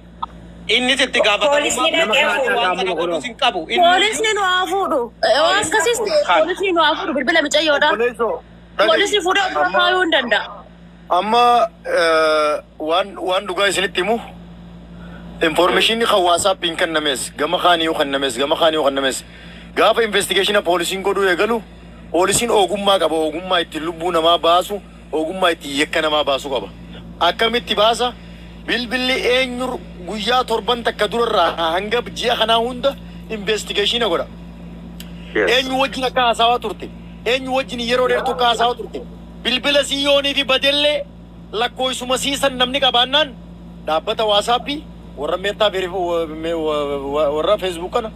Innis itti gaafatamummaa waan sana godhus hin qabu. Poolisni nu haa fuudhu. Waan akkasiis ta'e poolisni nu haa fuudhu bilbila micayyoodha. Poolisni fuudhee ofirra kaayuu hin danda'a. Amma waan dhugaa isinitti himu information kan WhatsAppiin kennames gama kaanii yoo kennames gama kaanii yoo kennames gaafa investigation poolisiin godhuu eegalu poolisiin ogummaa qaba ogummaa ittiin lubbuu namaa baasu ogummaa ittiin yakka namaa baasu qaba. Akkamitti baasa bilbilli eenyu guyyaa torban takka durarraa hanga ji'a kanaa hunda investigation godha. Eenyu wajjin akka haasawaa turte eenyu wajjin yeroo dheertuu akka haasawaa turte bilbila siyoonii fi badellee lakkoofsuma siisan namni qabaannaan dhaabbata WhatsAppii warra meettaa warra Facebook kana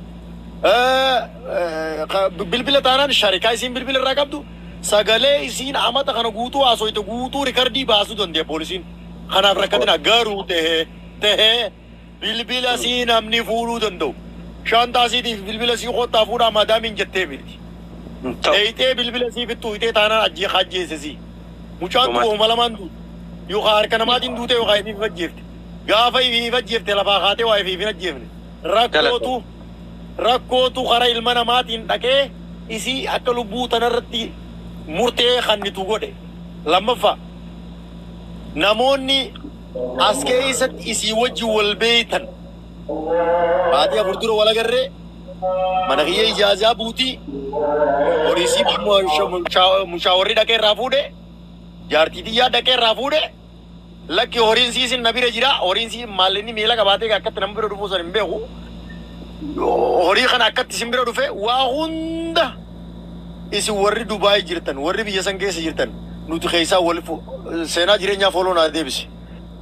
bilbila taanaan sharikaa isiin bilbila irraa qabdu sagalee isiin amata kana guutuu haasoyte guutuu rikardii baasuu dandeenya poolisiin. Kanaaf rakkatina garuu tahee bilbila sii namni fuudhuu danda'u. Shaantaa siitiif bilbila sii kottaa fuudhaa madaamiin jettee miti. Eeyitee bilbila sii fittuu hitee taanaan ajjeese sii. Mucaan tu'uma lamaan duute. Yookaan harka namaatiin duute yookaan ifiif ajjeefte. Gaafa ifiif ajjeefte lafaa kaatee waa ifiif hin ajjeefne. Rakkootu karaa ilma namaatiin dhaqee isii akka lubbuu tanarratti murtee kannitu godhe. Lammaffaa namoonni as keessatti isii wajjin wal beeytan baatii afur dura wal agarree mana kiyya ijaazaa buutii poolisii mushaawarri dhaqee irraa fuudhe jaartii xiyyaa dhaqee irraa fuudhe lakki horiin siisin na bira jira horiin sii maallinni miila qabaatee akkatti nama bira dhufuu san hin beeku horii kana akkatti isin bira dhufe waa hunda isin warri Dubaay jirtan warri biyya san keessa jirtan nuti keessaa wal seenaa jireenyaa fooloo naa deebise.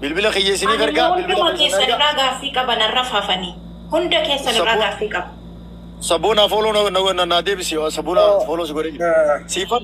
Bilbila kiyya isinii gargaa bilbila keessan irraa gaaffii qaban irra faafanii hunda keessan irraa gaaffii qabu. Saboona fooloo naa deebise saboona fooloo si godhee jira. Siifan.